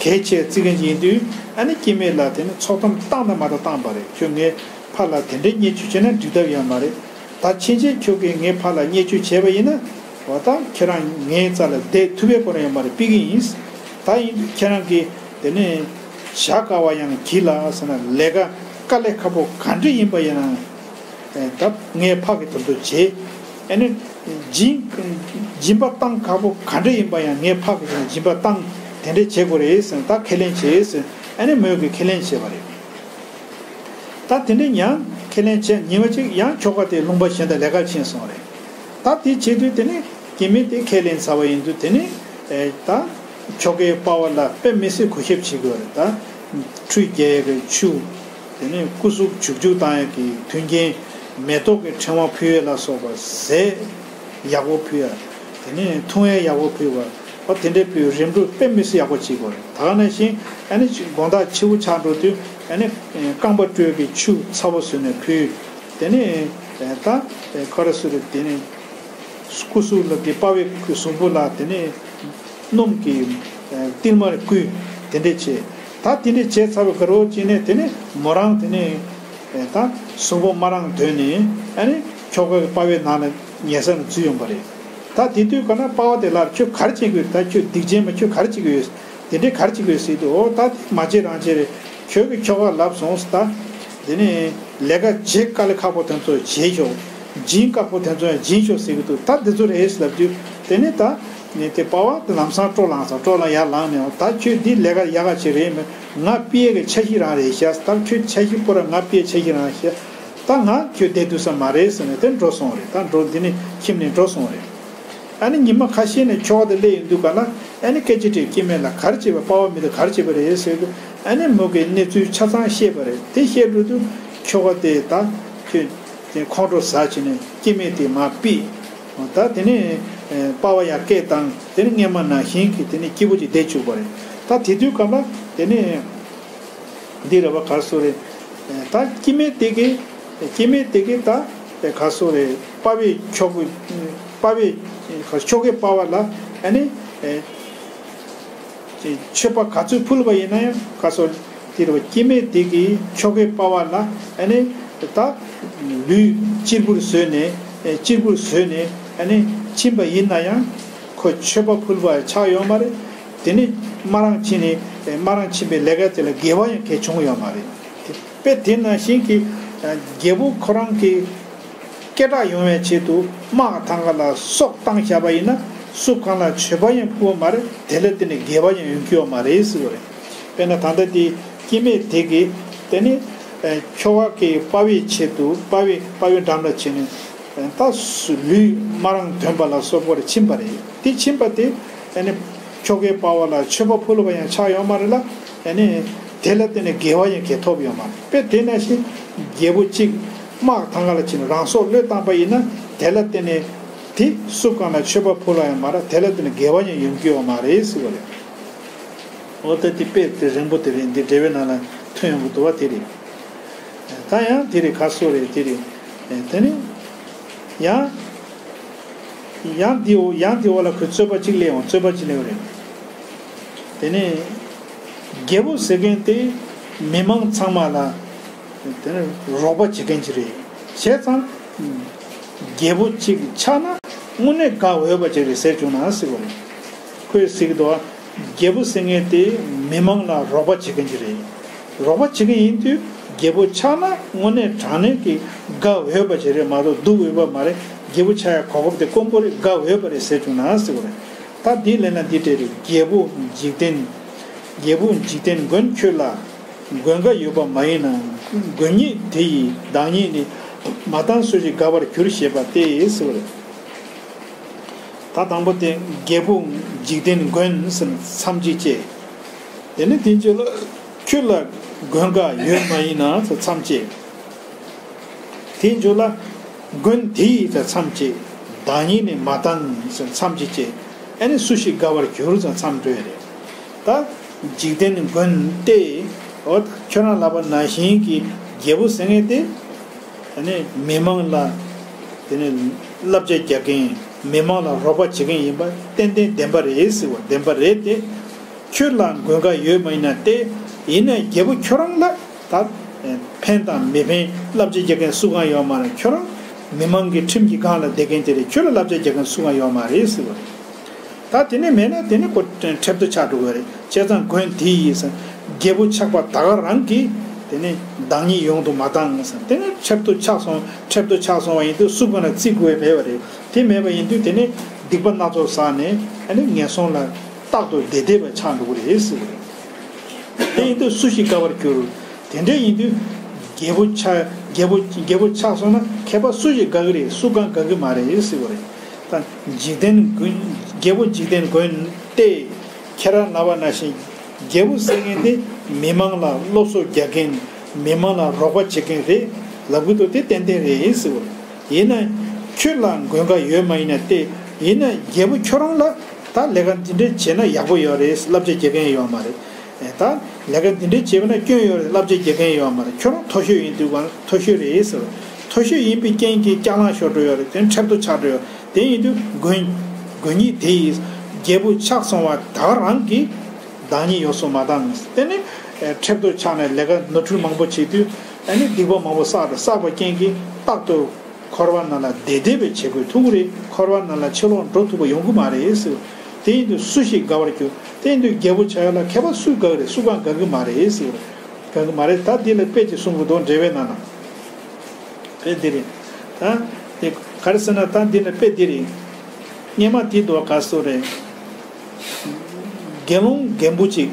གལ་ཆེ་བརྩི་མཁན་ཅིག་ཡིན་དུས་ཨ་ནི་སྐྱེ་དམན་ལ་དེ་ནི་ཚོགས་གཏམ་བཏང་དང་མ་བཏང་བཏང་པ་རེད། ཁྱོད་ངའི་ཕ་ལ་དེ་འདྲའི་བརྙས་བཅོས་བྱས་ན་འགྲིག་ཐབས་ཡོད་མ་རེད། ད་ཕྱིན་ཆད་ཁྱོད་ཀྱིས་ངའི་ཕ་ལ་བརྙས་བཅོས་བྱས་པ་ཡིན་ན་འོ་ད་ཁྱེད་རང་ངའི་རྩ་ལ་བསྡད་ཐུབ་པའི་སྐོར་ཡོད་མ་རེད། ཕུད་ཀྱི་ཡིན། ད་ཡིན་དུས་ཁྱེད་རང་གིས་དེ་ནི་བྱ་དཀའ་བ་ཡང་གྱིས་ལ་ཟེར་ན་ལས་ཀ་དཀའ་ལས་ཁག་པོ་ག་འདྲ་ཡིན་པ་ཡིན་ན་ད་ངའི་ཕ་གིས་དོན་དུ་བྱེད། ཨ་ནི་སྦྱིན། སྦྱིན་པ་བཏང་ཁག་པོ་ག་འདྲ་ཡིན་པ་ཡང་ངས་ཕ་གི་སྦྱིན་པ་བཏང་དེ་འདྲས་བྱེད་དགོས་རེད་ཟེར་ད་ཁས་ལེན་བྱས་ཟེར་ཨ་ནི་མོས་གི་ཁས་ལེན་བྱས་པ་རེད། ད་དེ་འདྲས་ཡང་ཁས་ལེན་བྱས་ཉི་མ་གཅིག་ཡང་ཁྱོ་ག་དེ་ལུང་པ་གཞན་དུ་ལས་ཀ་ཕྱིན་སོང་རེད། ད་དེ་བྱེད་དུས་དེ་ནི་སྐྱེ་དམན་དེ་ཁས་ལེན་ཚར་བ་ཡིན་དུས་དེ་ནི་ད་ཁྱོ་གའི་པ་ཕ་ལ་དཔེ་མི་སྲིད་གུས་ཞབས་བྱེད་དགོས་རེད་ད། ཁྲུས་རྒྱག་ཡས་ཀྱི་ཆུ། དེ་ནས་སྐུ་གཟུགས་བྱུག་བྱུག་བཏང་ཡས་ཀྱི་མཐུན་རྐྱེན། མེ་ཏོག་གི་ཕྲེང་བ་ཕུལ་ཡས་ལ་སོགས་པ་ཟས་ཡག་པོ་ཕུལ་ཡས། དེ་ནས་འཐུང་ཡས་ཡག་པོ་ཕུལ་བ། ཨོ་དེ་འདྲའི་ཕུལ་རིམ་གྲོ་དཔེ་མི་སྲིད་ཡག་པོ་བྱེད་དགོས་རེད། ད་ག་ནང་བཞིན་ཨ་ནི་དགོང་དག་ཕྱི་པོ་ཆགས་འགྲོ་དུས་ཨ་ནི་རྐང་པ་བཀྲུས་ཀྱི་ཆུ་ཚ་པོ་བཟོས་ནས་ཕུལ། དེ་ནས་ད་ཁ་ར་སུ་རེད་དེ་ནས། སྐུ་གཟུགས་ལ་དེ་པ་ཕའི་གཟུགས་པོ་ལ་དེ་ནས་སྣུམ་གྱི་ཨ་ཏིལ་མར་བསྐུས་དེ་འདྲས་བྱས། ད་དེ་འདྲས་བྱས་ཚར་བའི་ག་རོ་ཅིག་ནས་དེ་ནས་མོ་རང་དེ་ནས་ཨ་ད་གཟུགས་པོ་མ་རང་དོན་ནས་ཨ་ནི་ཁྱོ་ག་གི་པ་ཕའི་ནང་ལ་ཉལ་ས་ལ་འཛུལ་ཡོང་པ་རེད། ད་དེ་དུས་ག་ན་པ་ཕ་དེ་ལ་ཁྱོད་ག་རེ་བྱེད་དགོས། ད་ཁྱོད་སྡིག་ཅན་མ་ཁྱོད་ག་རེ་བྱེད་དགོས། དེ་འདྲས་ག་རེ་བྱེད་དགོས་ཟེར་དུས་ཨོ་ད་དེ་མ་བྱེད་རང་བྱེད་རེད། ཁྱོད་ཀྱི་ཁྱོ་ག་ལབ་སོང་ད། དེ་ནས་ལས་ཀ་བྱེད་དཀའ་ལས་ཁག་པོ་དེ་ཚོ་བྱེད་ཤོག་སྦྱིན་དཀའ་པོ་དེ་ཚོ་ཡང་སྦྱིན་ཤོག་ཟེར་གི་འདུག་ད་འདི་ཚོ་རེད་ལབ་དུས་དེ་ནས་ད་ནས་དེ་པ་ཕ་དེ་ལམ་སང་སྤྲོ་ལངས་སོང་། སྤྲོ་ལངས་ཡར་ལངས་ནས་ད་ཁྱོད་འདི་ལས་ཀ་ཡག་ག་བྱེད་རེད་མེད། ང་པི་ཨེ་གི་འཆར་གཞི་རང་རེད་ཤག་ད་ཁྱོད་འཆར་གཞི་པོ་ར་ང་པི་ཨེ་འཆར་གཞི་རང་ཤག་ད་ང་ཁྱོད་བསྡད་དུས་ས་མ་རེད་ཟེར་ནས་དེ་འགྲོ་སོང་རེད། ད་འགྲོ་འདི་ནས་ཁྱིམ་ནས་འགྲོ་སོང་རེད། ཨ་ནི་ཉི་མ་ཁ་ཤས་ནས་ཁྱོ་ག་དེ་སླེབས་ཡོང་དུས་ག་ལ་ཨ་ནི་སྐད་ཆ་དྲིས་སྐྱེ་དམན་ལ་ག་རེ་བྱས་པ་པ་ཕ་མི་དེ་ག་རེ་བྱས་པ་རེད་ཟེར་དུས་ཨ་ནི་མོ་གིས་གནས་ཚུལ་ཆ་ཚང་བཤད་པ་རེད། དེ་བཤད་འགྲོ་དུས་ཁྱོ་ག་དེ་ད་ཁྱོད་དེ་ཁོང་ཁྲོ་ཟ་བྱས་ནས་སྐྱེ་དམན་དེ་མར་ཕུད། ད་དེ་ནས་པ་ཕ་ཡར་སྐད་བཏང་དེ་ནས་སྔན་མ་ནང་བཞིན་གྱི་དེ་ནས་སྐྱིད་པོ་ཅིག་བསྡད་བཅུག་པ་རེད། ད་དེ་དུས་ག་ལ་དེ་ནས། འདི་རེད་བ་ག་སོ་རེད། ད་སྐྱེ་དམན་དེ་གི་སྐྱེ་དམན་དེ་གི་ད་ག་སོ་རེད། པ་ཕའི་ཁྱོ་ག་པ་ཕའི་ཁྱོ་གའི་པ་ཕ་ལ་ཨ་ནི་མཆོད་པ་ག་ཚོད་ཕུལ་བ་ཡིན་ན་ཡང་ག་སོ་དེ་རེད་བ། སྐྱེ་དམན་དེ་གི་ཁྱོ་གའི་པ་ཕ་ལ་ཨ་ནི་ད་ལུས་གཅེར་བུར་བཟོས་ནས་གཅེར་བུར་བཟོས་ནས་ཨ་ནི་ཕྱིན་པ་ཡིན་ན་ཡང་ཁོ་མཆོད་པ་ཕུལ་བ་ཆགས་ཡོད་མ་རེད། དེ་ནི་མ་རང་ཕྱིན་ནས་མ་རང་ཕྱིན་པའི་ལས་ཀ་དེ་ལ་དགེ་བ་ཡང་གལ་བྱུང་ཡོད་མ་རེད། དཔེ་དེ་ནང་བཞིན་གྱི་རྒྱལ་པོ་ཁོ་རང་གི་སྐད་གྲགས་ཡོང་བའི་ཆེད་དུ་དམག་ཐང་ག་ལ་སྲོག་བཏང་བཞག་པ་ཡིན་ན་སུ་གང་ལ་མཆོད་པ་ཡང་ཕུལ་བ་མ་རེད། དེ་ལ་བརྟེན་ནས་དགེ་བ་ཡང་ཡོང་གི་ཡོད་མ་རེད་ཟེར་བ་རེད། དཔེར་ན་ད་ལྟ་དེ་སྐྱེ་དམན་དེ་གིས་དེ་ནི་ཁྱོ་ག་གི་དཔའ་བོའི་ཆེད་དུ་དཔའ་བོའི་དཔའ་བོའི་འགྲམ་ལ་བྱས་ནས། ད་ལུས་མ་རང་དོན་པ་ལ་སོགས་པར་ཕྱིན་པ་རེད། དེ་ཕྱིན་པ་དེ་ཨ་ནི་ཁྱོ་གའི་པ་ཕ་ལ་མཆོད་པ་ཕུལ་བ་ཡང་ཆགས་ཡོད་མ་རེད་ལ། ཨ་ནི་དེ་ལ་བརྟེན་ནས་དགེ་བ་ཡང་གང་ཐོབ་ཡོད་མ་རེད། དཔེ་དེ་ནང་བཞིན་རྒྱལ་པོ་གཅིག་དམག་ཐང་ག་ལ་ཕྱིན་ནས་རང་སྲོག་བློས་བཏང་པ་ཡིན་ན་དེ་ལ་བརྟེན་ནས་དེ་སུ་གང་ལ་མཆོད་པ་ཕུལ་བ་ཡང་མ་རེད། དེ་ལ་བརྟེན་ནས་དགེ་བ་ཡང་ཡོང་གི་ཡོད་མ་རེད་ཟེར་བ་རེད། འོ་ད་དེ་དཔེ་དེ་རིང་པོ་དེ་རེད། འདི་འགྲེལ་པའི་ནང་ལ་ཐོན་ཡོང་གི་འདུག་བ་དེ་རེད། ད་ཡང་དེ་རེད་ག་སོ་རེད་དེ་རེད། དེ་ནི་ཡང་ཡང་འདི་འོ་ཡང་འདི་འོ་ལ་ཁོས་རྩོད་པ་གཅིག་སླེབས་འོང་། རྩོད་པ་གཅིག་སླེབས་རེད། དེ་ནི་རྒྱལ་པོ་ཟེར་མཁན་དེ་མི་མང་ཚང་མ་ལ་དེ་ནི་རོགས་པ་བྱེད་མཁན་གཅིག་རེད། བྱས་ཙང་རྒྱལ་པོ་གཅིག་ཆགས་ན་དངོས་གནས་དགའ་འོས་པ་ཅིག་རེད་ཟེར་བྱུང་ན་ཟེར་བ་རེད། ཁོས་ཟེར་གི་འདུག་བ། རྒྱལ་པོ་ཟེར་མཁན་དེ་མི་མང་ལ་རོགས་པ་བྱེད་མཁན་ཅིག་རེད། རོགས་པ་བྱེད་མཁན་ཡིན་དུས་རྒྱལ་པོ་ཆགས་ན་དངོས་གནས་དྲང་གནས་ཀྱི་དགའ་འོས་པ་ཅིག་རེད་མ་གཏོགས་སྡུག་འོས་པ་མ་རེད། རྒྱལ་པོ་ཆགས་ཡ་གོ་སྐབས་དེ་དཀོན་པོ་རེད། དགའ་འོས་པ་རེད་ཟེར་བྱུང་ན་ཟེར་བ་རེད། ད་འདི་ལན་ལ་འདི་འདྲ་རེད། རྒྱལ་པོ་འཇིག་རྟེན། རྒྱལ་པོ་འཇིག་རྟེན་མགོན་ཁྱོད་ལ། མགོན་དགའ་ཡོད་པ་མ་ཡིན་ན། མགོན་ཉིད་དེ་ཡི་བདག་ཉིད་ནི། མ་བཏང་སུ་ཞིག་དགའ་བར་འགྱུར་ཞེས་པ་སྟེ་ཟེར་བ་རེད། ད་དང་པོ་དེ་རྒྱལ་པོ་འཇིག་རྟེན་མགོན་ཟེར་ནས་མཚམས་གཅིག་བཅད། དེ་ནས་དེ་རྗེས་ལ་ཁྱོད་ལ་མགོན་དགའ་ཡོད་མ་ཡིན་ན་ཟེར་མཚམས་བཅད། དེའི་མཇུག་ལ་མགོན་དེ་ཡི་ཟེར་མཚམས་བཅད། བདག་ཉིད་ནི་མ་བཏང་ཟེར་མཚམས་གཅིག་བཅད། ཨ་ནི་སུ་ཞིག་དགའ་བར་འགྱུར་ཟེར་མཚམས་གྲོལ་རེད། ད་འཇིག་རྟེན་མགོན་ཏེ། འོ་ད་ཁྱོད་རང་ལབ་པ་ནང་བཞིན་གྱི་རྒྱལ་པོ་ཟེར་མཁན་དེ། ཨ་ནི་མི་མང་ལ་དེ་ནི་བསླབ་བྱ་རྒྱག་མཁན། མི་མང་ལ་རོགས་པ་བྱེད་མཁན་ཡིན་པ་ཏན་ཏན་བདེན་པ་རེད་ཟེར་བ་བདེན་པ་རེད་དེ། ཁྱོད་ལ་མགོན་དགའ་ཡོད་མ་ཡིན་ན་སྟེ། ཡིན་ནའི་རྒྱལ་པོ་ཁྱོད་རང་ལ་ད་ཕན་དང་མི་ཕན་བསླབ་བྱ་རྒྱག་མཁན་སུ་གང་ཡོད་མ་རེད། ཁྱོད་རང་མི་མང་གི་ཁྲིམས་ཀྱི་སྒང་ལ་བསྡད་མཁན་དེ་རེད། ཁྱོད་ལ་བསླབ་བྱ་རྒྱག་མཁན་སུ་གང་ཡོད་མ་རེད་ཟེར་བ་རེད། ད་དེ་ནས་མེད་ན་དེ་ནི་ཁོ་འཁྲབ་སྟོན་ཆགས་འགྲོ་གི་རེད། བྱས་ཙང་མགོན་དེ་ཡིས་ཟེར། རྒྱལ་པོ་ཆགས་པ་ད་ག་རང་གིས་དེ་ནི་བདག་ཉིད་ཡོང་དུ་མ་བཏང་ཟེར། དེ་ནི་འཁྲབ་སྟོན་ཆགས་སོང་། འཁྲབ་སྟོན་ཆགས་སོང་བ་ཡིན་དུས་སུ་གང་ལ་བརྩི་དགོས་མེད་པ་རེད། དེ་མེད་པ་ཡིན་དུས་དེ་ནི་ སྡིག་པ་སྣ་ཚོགས་བསགས་ནས་ཨ་ནི་ངན་སོང་ལ་རྟག་ཏུ་བདེ་བདེ་བའི་ཆགས་འགྲོ་གི་རེད་ཟེར་བ་རེད། དེ་ཡིན་དུས་སུ་ཞིག་དགའ་བར་འགྱུར། དེ་འདྲ་ཡིན་དུས་རྒྱལ་པོ་ཆགས་རྒྱལ་པོ་རྒྱལ་པོ་ཆགས་སོང་ན་མཁས་པ་སུ་ཞིག་དགའ་གི་རེད། སུ་གང་དགའ་གི་མ་རེད་ཟེར་བ་རེད། ད་འཇིག་རྟེན་མགོན་རྒྱལ་པོ་འཇིག་རྟེན་མགོན་ཏེ། ཁྱེད་རང་ལབ་པ་ནང་བཞིན་རྒྱལ་པོ་ཟེར་མཁན་དེ་མི་མང་ལ་སློབ་གསོ་རྒྱག་མཁན། མི་མང་ལ་རོགས་པ་བྱེད་མཁན་རེད་ལབ་གི་འདུག་དེ་ཏན་ཏན་རེད་ཟེར་བ་རེད། ཡིན་ན་ཁྱོད་ལ་མགོན་ཁ་ཡོད་མ་ཡིན་ན་སྟེ། ཡིན་ན་རྒྱལ་པོ་ཁྱོད་རང་ལ་ད་ལས་ཀ་འདི་འདྲ་བྱས་ན་ཡག་པོ་ཡོད་རེད་བསླབ་བྱ་རྒྱག་མཁན་ཡོད་མ་རེད། ད་ལས་ཀ་འདི་འདྲ་བྱས་པ་ན་སྐྱོན་ཡོད་རེད་བསླབ་བྱ་རྒྱག་མཁན་ཡོད་མ་རེད། ཁྱོད་རང་མཐོ་ཤོས་ཡིན་དུས་གང་མཐོ་ཤོས་རེད་ཟེར། མཐོ་ཤོས་ཡིན་པའི་རྐྱེན་གྱིས་སྐྱག་ལང་ཤོར་འགྲོ་ཡོད་རེད། དེ་འཁྲབ་ཏུ་ཆགས་འགྲོ་ཡོད། དེ་ཡིན་དུས་མགོན་མགོན་ཉིད་དེ་ཡིས་རྒྱལ་པོ་ཆགས་སོང་བ་ད་རང་གིས་བདག་ཉིད་ཡོངས་སུ་མ་བཏང་། དེ་ནི་འཁྲབ་ཏུ་ཆགས་ནས་ལས་ཀ་ནོར་འཁྲུལ་མང་པོ་བྱེད་དུས་ཨ་ནི་སྡིག་པ་མང་པོ་བསགས་དང་བསགས་པའི་རྐྱེན་གྱིས་རྟག་ཏུ་འཁོར་བ་ནང་ལ་བདེ་བདེ་བའི་བྱེད་དགོས་ཐུག་གི་རེད། འཁོར་བ་ནང་ལ་ཕྱིར་ལོག་འགྲོ་ཐུབ་པ་ཡོང་གི་མ་རེད་ཟེར། དེ་ཡིན་དུས་སུ་ཞིག་དགའ་བར་འགྱུར། དེ་ཡིན་དུས་རྒྱལ་པོ་ཆགས་ཡག་ལ་མཁས་པ་སུས་དགའ་གི་རེད། སུ་གང་དགའ་གི་མ་རེད་ཟེར། དགའ་གི་མ་རེད། ད་འདི་ལ་དཔེ་ཅིག་གསུང་གི་འདུག་འགྲེལ་པའི་ནང་ན། དཔེ་འདི་རེད། ད་དེ་ག་རེ་ཟེར་ན་ད་འདི་ལ་དཔེ་འདི་རེད། སྔས་མ་དེ་འདུག་ག་སོ་རེད། དགེ་སློང་རྒན་པོ་ཅིག་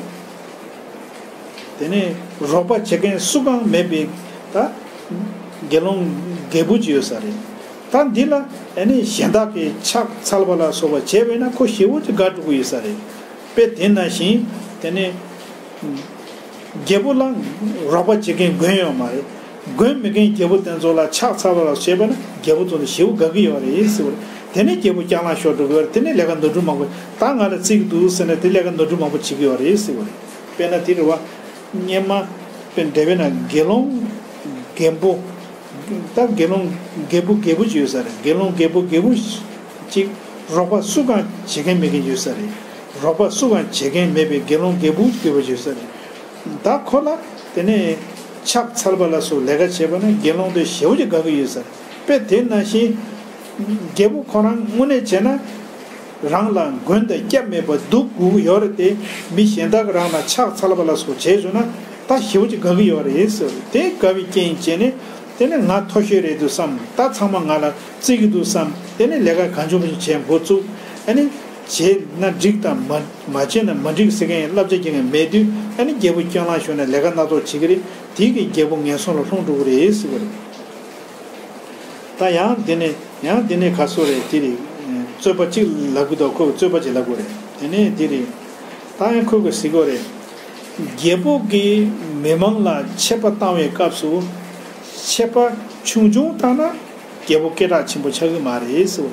དེ་ནས་རོགས་པ་བྱེད་མཁན་སུ་གང་མེད་པའི་ད་དགེ་སློང་རྒད་པོ་ཅིག་ཡོད་ས་རེད། ད་འདི་ལ་ཨ་ནི་གཞན་དག་གིས་ཕྱག་འཚལ་བ་ལ་སོགས་པ་བྱས་པས་ན་ཁོ་ཞེ་པོ་ཅིག་དགའ་འགྲོ་གི་ཡོད་ས་རེད། དཔེ་དེ་ནང་བཞིན་དེ་ནས་རྒྱལ་པོ་ལ་རོགས་པ་བྱེད་མཁན་མགོན་ཡོད་མ་རེད། མགོན་མེད་མཁན་རྒྱལ་པོ་དེ་ཚོ་ལ་ཕྱག་འཚལ་བ་ལ་བྱས་པ་ན་རྒྱལ་པོ་ཚོ་ནི་ཞེ་པོ་དགའ་གི་ཡོད་རེད་ཟེར་བ་རེད། དེ་ནས་རྒྱལ་པོ་སྐྱག་ལང་ཤོར་འགྲོ་གི་ཡོད་རེད། དེ་ནས་ལས་ཀ་ནོར་འཁྲུལ་མང་པོ་ད་ང་ལ་བརྩི་གི་འདུག་ཟེར་ནས་དེ་ལས་ཀ་ནོར་འཁྲུལ་མང་པོ་བྱེད་ཀྱི་ཡོད་རེད་ཟེར་བ་རེད། དཔེར་ན་དེ་རེད་བ། སྔས་མ་དཔེ་འགྲེལ་པའི་ནང་དགེ་སློང་རྒན་པོ། ད་དགེ་སློང་རྒད་པོ་རྒད་པོ་ཅིག་ཡོད་ས་རེད། དགེ་སློང་རྒད་པོ་རྒད་པོ་ཅིག་རོགས་པ་སུ་གང་བྱེད་མཁན་མེད་མཁན་ཡོད་ས་རེད། རོགས་པ་སུ་གང་བྱེད་མཁན་མེད་པའི་དགེ་སློང་རྒད་པོ་རྒད་པོ་ཅིག་ཡོད་ས་རེད། ད་ཁོ་ལ་དེ་ནས་ཕྱག་འཚལ་བ་ལ་སོགས་ལས་ཀ་བྱས་པ་ན་དགེ་སློང་དེ་ཞེ་པོ་ཅིག་དགའ་གི་ཡོད་ས་རེད། དཔེ་དེ་ནང་བཞིན་རྒད་པོ་ཁོ་རང་དངོས་གནས་བྱས་ན། རང་ལ་མགོན་དང་སྐྱབས་མེད་པར་སྡུག་དགོས་ཀྱི་ཡོད་རེད་དེ། མི་གཞན་དག་རང་ལ་ཕྱག་འཚལ་བ་ལ་སོགས་བྱས་བྱུང་ན་ད་ཞེ་པོ་ཅིག་དགའ་གི་ཡོད་རེད་ཟེར། དེ་དགའ་བའི་རྐྱེན་བྱས་ནས་དེ་ནས་ང་མཐོ་ཤོས་རེད་འདུག་བསམ། ད་ཚང་མ་ང་ལ་བརྩི་གི་འདུག་བསམ། དེ་ནས་ལས་ཀ་གང་བྱུང་མང་བྱུང་བྱས་འགོ་བཙུགས། ཨ་ནི་བྱས་ན་འགྲིག་དང་མ་མ་བྱས་ན་མ་འགྲིག་ཟེར་མཁན་བསླབ་བྱ་རྒྱག་མཁན་མེད་དུས་ཨ་ནི་རྒྱལ་པོ་སྐྱག་ལང་ཤོར་ནས་ལས་ཀ་སྣ་ཚོགས་བྱེད་ཀྱི་རེད། དེ་གིས་རྒྱལ་པོ་ངན་སོང་ལ་ལྷུང་འགྲོ་གི་རེད་ཟེར་བ་རེད། ད་ཡང་དེ་ནས་ཡང་དེ་ནས་ག་སོ་རེད་དེ་རེད། རྩོད་པ་གཅིག་ལབ་གི་འདུག་ཁོས་རྩོད་པ་གཅིག་ལབ་དགོས་རེད། དེ་ནས་དེ་རེད། ད་ཡང་ཁོས་གི་ཟེར་དགོས་རེད། རྒྱལ་པོ་གིས་མི་མང་ལ་ཆད་པ་བཏང་བའི་སྐབས་སུ་ཆད་པ་ཆུང་ཆུང་བཏང་ན་རྒྱལ་པོ་སྐད་གྲགས་ཆེན་པོ་ཆགས་གི་མ་རེད་ཟེར།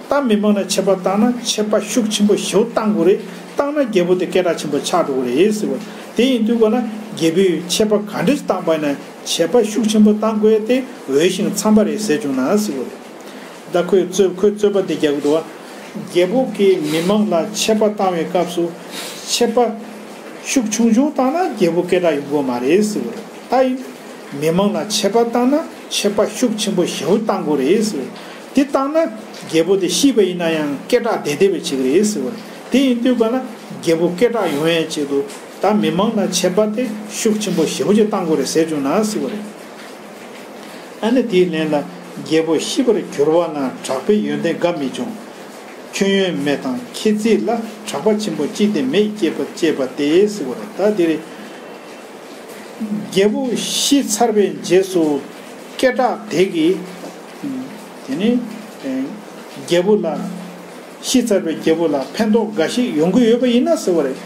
ད་མི་མང་ལ་ཆད་པ་བཏང་ན་ཆད་པ་ཤུགས་ཆེན་པོ་ཞེ་པོ་བཏང་དགོས་རེད། བཏང་ན་རྒྱལ་པོ་དེ་སྐད་གྲགས་ཆེན་པོ་ཆགས་འགྲོ་གི་རེད་ཟེར། དེ་ཡིན་དུས་ག་ན་རྒྱལ་པོས་ཆད་པ་ག་འདྲ་ཞིག་བཏང་པ་ཡིན་ན། ཆད་པ་ཤུགས་ཆེན་པོ་བཏང་དགོས་དེ་འོས་ཤིང་འཚམས་པ་རེད་ཟེར་བྱུང་ན་ཟེར་བ་རེད། ད་ཁོས་རྩོད་ཁོས་རྩོད་པ་དེ་རྒྱག་གི་འདུག་བ། རྒྱལ་པོ་གིས་མི་མང་ལ་ཆད་པ་བཏང་བའི་སྐབས་སུ་ཆད་པ་ཤུགས་ཆུང་ཆུང་བཏང་ན་རྒྱལ་པོ་སྐད་གྲགས་ཡོང་གི་མ་རེད་ཟེར་བ་རེད། ད་ཡིན་མི་མང་ལ་ཆད་པ་བཏང་ན་ཆད་པ་ཤུགས་ཆེན་པོ་ཞེ་པོ་བཏང་དགོས་རེད་ཟེར་བ་རེད། དེ་བཏང་ན་རྒྱལ་པོ་དེ་ཤི་བ་ཡིན་ན་ཡང་སྐད་གྲགས་བདེ་བདེ་བའི་བྱེད་ཀྱི་རེད་ཟེར་བ་རེད། དེ་ཡིན་དུས་ག་ན་རྒྱལ་པོ་སྐད་གྲགས་ཡོང་ཡའི་ཆེད་དུ། ད་མི་མང་ལ་ཆད་པ་དེ་ཤུགས་ཆེན་པོ་ཞེ་པོ་ཅིག་བཏང་དགོས་རེད་ཟེར་བྱུང་ན་ཟེར་བ་རེད། ཨ་ནི་དེའི་ལན་ལ་རྒྱལ་པོ་ཤི་བར་གྱུར་པ་ན་གྲགས་པའི་ཡོན་ཏན་དགའ་མི་འབྱུང་། མཁྱེན་ཡོན་མེད་དང་ཁྱད་ཚིག་ལ་གྲགས་པ་ཆེན་པོ་ཅི་སྟེ་མེད་ཅེས་པ་ཅེས་པ་སྟེ་ཟེར་བ་རེད། ད་དེ་རེད། རྒྱལ་པོ་ཤི་ཚར་བའི་རྗེས་སུ་སྐད་གྲགས་དེ་གིས་དེ་ནི་རྒྱལ་པོ་ལ། ཤི་ཚར་བའི་རྒྱལ་པོ་ལ་ཕན་ཐོགས་འགའ་ཞིག་ཡོང་གི་ཡོད་པ་ཡིན་ན་ཟེར་བ་རེད།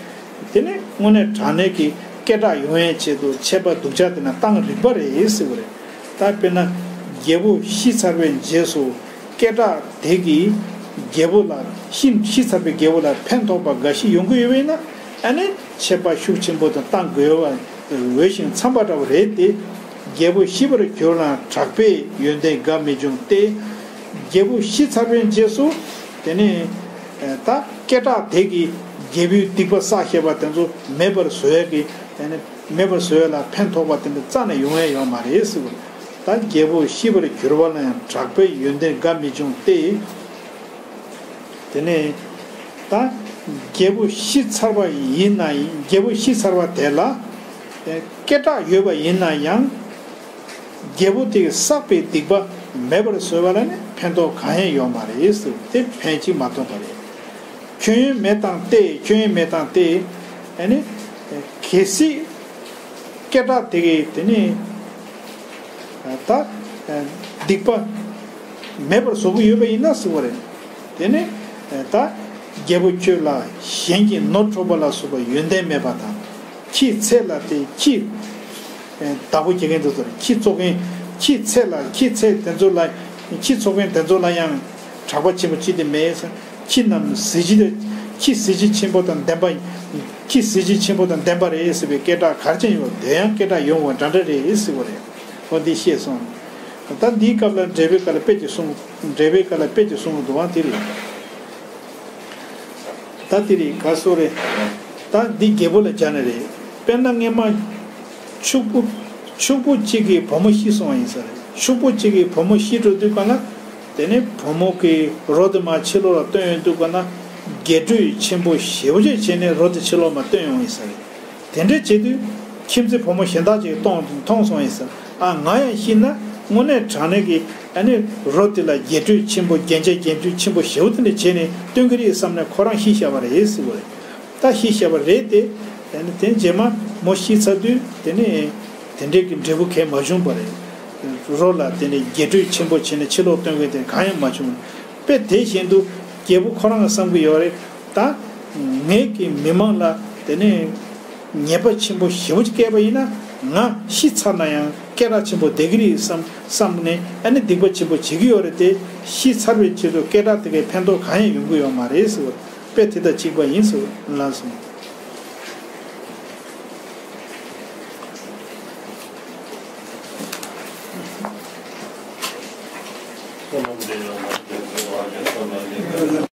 དེ་ནི་དངོས་གནས་དྲང་གནས་ཀྱི་སྐད་གྲགས་ཡོང་ཡའི་ཆེད་དུ་ཆད་པ་སྡུག་ཅག་དེ་ན་བཏང་རིགས་པ་རེད་ཟེར་བ་རེད། ད་དཔེར་ན་རྒྱལ་པོ་ཤི་ཚར་བའི་རྗེས་སུ་སྐད་གྲགས་དེ་གིས་རྒྱལ་པོ་ལ་ཤི་ཤི་ཚར་བའི་རྒྱལ་པོ་ལ་ཕན་ཐོགས་པ་འགའ་ཞིག་ཡོང་གི་ཡོད་པ་ཡིན་ན་ཨ་ནི་ཆད་པ་ཤུགས་ཆེན་པོ་དང་བཏང་དགོས་པ་འོས་ཤིང་འཚམས་པ་འདྲ་བ་རེད་དེ། རྒྱལ་པོ་ཤི་བར་གྱུར་ན་གྲགས་པའི་ཡོན་ཏན་དགའ་མི་འབྱུང་སྟེ། རྒྱལ་པོ་ཤི་ཚར་བའི་རྗེས་སུ། དེ་ནས་ད་སྐད་གྲགས་དེ་གིས་རྒྱལ་པོའི་སྡིག་པ་བསགས་བཞག་པ་དེ་ཚོ་མེད་པར་བཟོ་ཡ་གི་དེ་ནས་མེད་པར་བཟོ་ཡ་ལ་ཕན་ཐོགས་པ་དེ་འདྲ་རྩ་ནས་ཡོང་ཡ་ཡོད་མ་རེད་ཟེར་བ། ད་རྒྱལ་པོ་ཤི་བར་གྱུར་པ་ལ་ཡང་གྲགས་པའི་ཡོན་ཏན་དགའ་མི་འབྱུང་སྟེ། དེ་ནས་ད་རྒྱལ་པོ་ཤི་ཚར་བ་ཡིན་ན་ཡིན་རྒྱལ་པོ་ཤི་ཚར་བ་དེ་ལ་སྐད་གྲགས་ཡོད་པ་ཡིན་ན་ཡང་། རྒྱལ་པོ་དེས་བསགས་པའི་སྡིག་པ་མེད་པར་བཟོ་བ་ལ་ནི་ ཕན་ཐོགས་གང་ཡང་ཡོད་མ་རེད་ཟེར་དེ་ཕན་ཅིག་མ་ཐོགས་པ་རེད། མཁྱེན་ཡོན་མེད་དང་སྟེ། མཁྱེན་ཡོན་མེད་དང་སྟེ། ཨ་ནི་གལ་སྲིད་སྐད་གྲགས་དེ་གའི་དེ་ནི་ད་སྡིག་པ་མེད་པར་བཟོ་གི་ཡོད་པ་ཡིན་ན་ཟེར་བ་རེད། དེ་ནི་ད་རྒྱལ་པོ་ཁྱོད་ལ་གཞན་གྱི་ནོར་འཕྲོག་པ་ལ་སོགས་པ་ཡོན་ཏན་མེད་པ་དང་། ཁྱི་ཚེ་ལ་སྟེ། ཁྱི་བདག་པོ་བྱེད་མཁན་དེ་ཚོ་རེད། ཁྱི་འཚོ་མཁན། ཁྱི་ཚེ་ལ། ཁྱི་ཚེ་དེ་ཚོ་ལ། ཁྱི་འཚོ་མཁན་དེ་ཚོ་ལ་ཡང་གྲགས་པ་ཆེན་པོ་ཅི་སྟེ་མེད་ཟེར། ཁྱི་རྣམས་གཟི་བརྗིད། ཁྱི་གཟི་བརྗིད་ཆེན་པོ་དང་ལྡན་པ། ཁྱི་གཟི་བརྗིད་ཆེན་པོ་དང་ལྡན་པ་རེད་ཟེར་བའི་སྐད་གྲགས་ག་རེ་ཅན་ཡོད་དེ་ཡང་སྐད་གྲགས་ཡོང་བ་འདྲ་འདྲ་རེད་ཟེར་བ་རེད། འོ་འདི་ཤེས་སོང་། ད་འདིའི་སྐབས་ལ་འགྲེལ་པའི་སྐབས་ལ་དཔེ་ཅིག་གསུངས། འགྲེལ་པའི་སྐབས་ལ་དཔེ་ཅིག་གསུངས་འདུག་པ་དེ་རེད། ད་དེ་རེད། ག་སོ་རེད། ད་འདི་རྒྱལ་པོ་ལ་སྦྱར་ནི་རེད། དཔེར་ན་སྔས་མ་ཕྱུག་པོ། ཕྱུག་པོ་གཅིག་གི་བུ་མོ་ཤི་སོང་བ་ཡིན་ས་རེད། ཕྱུག་པོ་གཅིག་གི་བུ་མོ་ཤི་འགྲོ་དུས་ག་ན། དེ་ནས་བུ་མོ་གི་རོ་དེ་མར་ཕྱི་ལོགས་ལ་བཏོན་ཡོང་དུས་ག་ན། རྒྱས་སྤྲོས་ཆེན་པོ་ཞེ་པོ་ཅིག་བྱས་ནས་རོ་དེ་ཕྱི་ལོགས་མར་བཏོན་ཡོང་ཡིན་ས་རེད། དེ་འདྲ་བྱེད་དུས་ཁྱིམ་མཚེས་བུ་མོ་གཞན་དག་ཅིག་གིས་མཐོང་མཐོང་སོང་ཡིན་ས། ཨ། ང་ཡང་ཤི་ན་དངོས་གནས་དྲང་གནས་ཀྱི་ཨ་ནི་རོ་དེ་ལ་རྒྱས་སྤྲོས་ཆེན་པོ། རྒྱན་ཆ་རྒྱས་སྤྲོས་ཆེན་པོ་ཞེ་པོ་དེ་འདྲ་བྱས་ནས་སྟོན་གྱི་རེད་བསམ་ནས་ཁོ་རང་ཤི་བཞག་པ་རེད་ཟེར་བ་རེད། ད་ཤི་བཞག་པ་རེད་དེ། ཨ་ནི་དེ་རྗེས་མ་མོ་ཤི་ཚར་དུས་དེ་ནས་དེ་འདྲའི་གི་འབྲས་བུ་གང་ཡང་མ་བྱུང་བ་རེད། རོ་ལ་དེ་ནས་རྒྱས་སྤྲོས་ཆེན་པོ་བྱས་ནས་ཕྱི་ལོགས་སྟོན་མཁན་དེ་གང་ཡང་མ་བྱུང་། དཔེ་དེ་བཞིན་དུ་རྒྱལ་པོ་ཁོ་རང་གིས་བསམ་གྱི་ཡོད་རེད། ད་ངེད་ཀྱི་མི་མང་ལ་དེ་ནས་ཉེས་པ་ཆེན་པོ་ཞེ་པོ་ཅིག་བཀལ་བ་ཡིན་ན། ང་ཤི་ཚར་ན་ཡང་སྐད་གྲགས་ཆེན་པོ་བསྡད་ཀྱི་རེད་བསམ་བསམ་ནས་ཨ་ནི་སྡིག་པ་ཆེན་པོ་བྱེད་ཀྱི་ཡོད་རེད་དེ། ཤི་ཚར་བའི་ཕྱིར་དུ་སྐད་གྲགས་དེ་གའི་ཕན་ཐོགས་གང་ཡང་ཡོང་གི་ཡོད་མ་རེད་ཟེར་བ། དཔེ་དེ་དང་གཅིག་པ་ཡིན་ཟེར་ལབ་སོང་།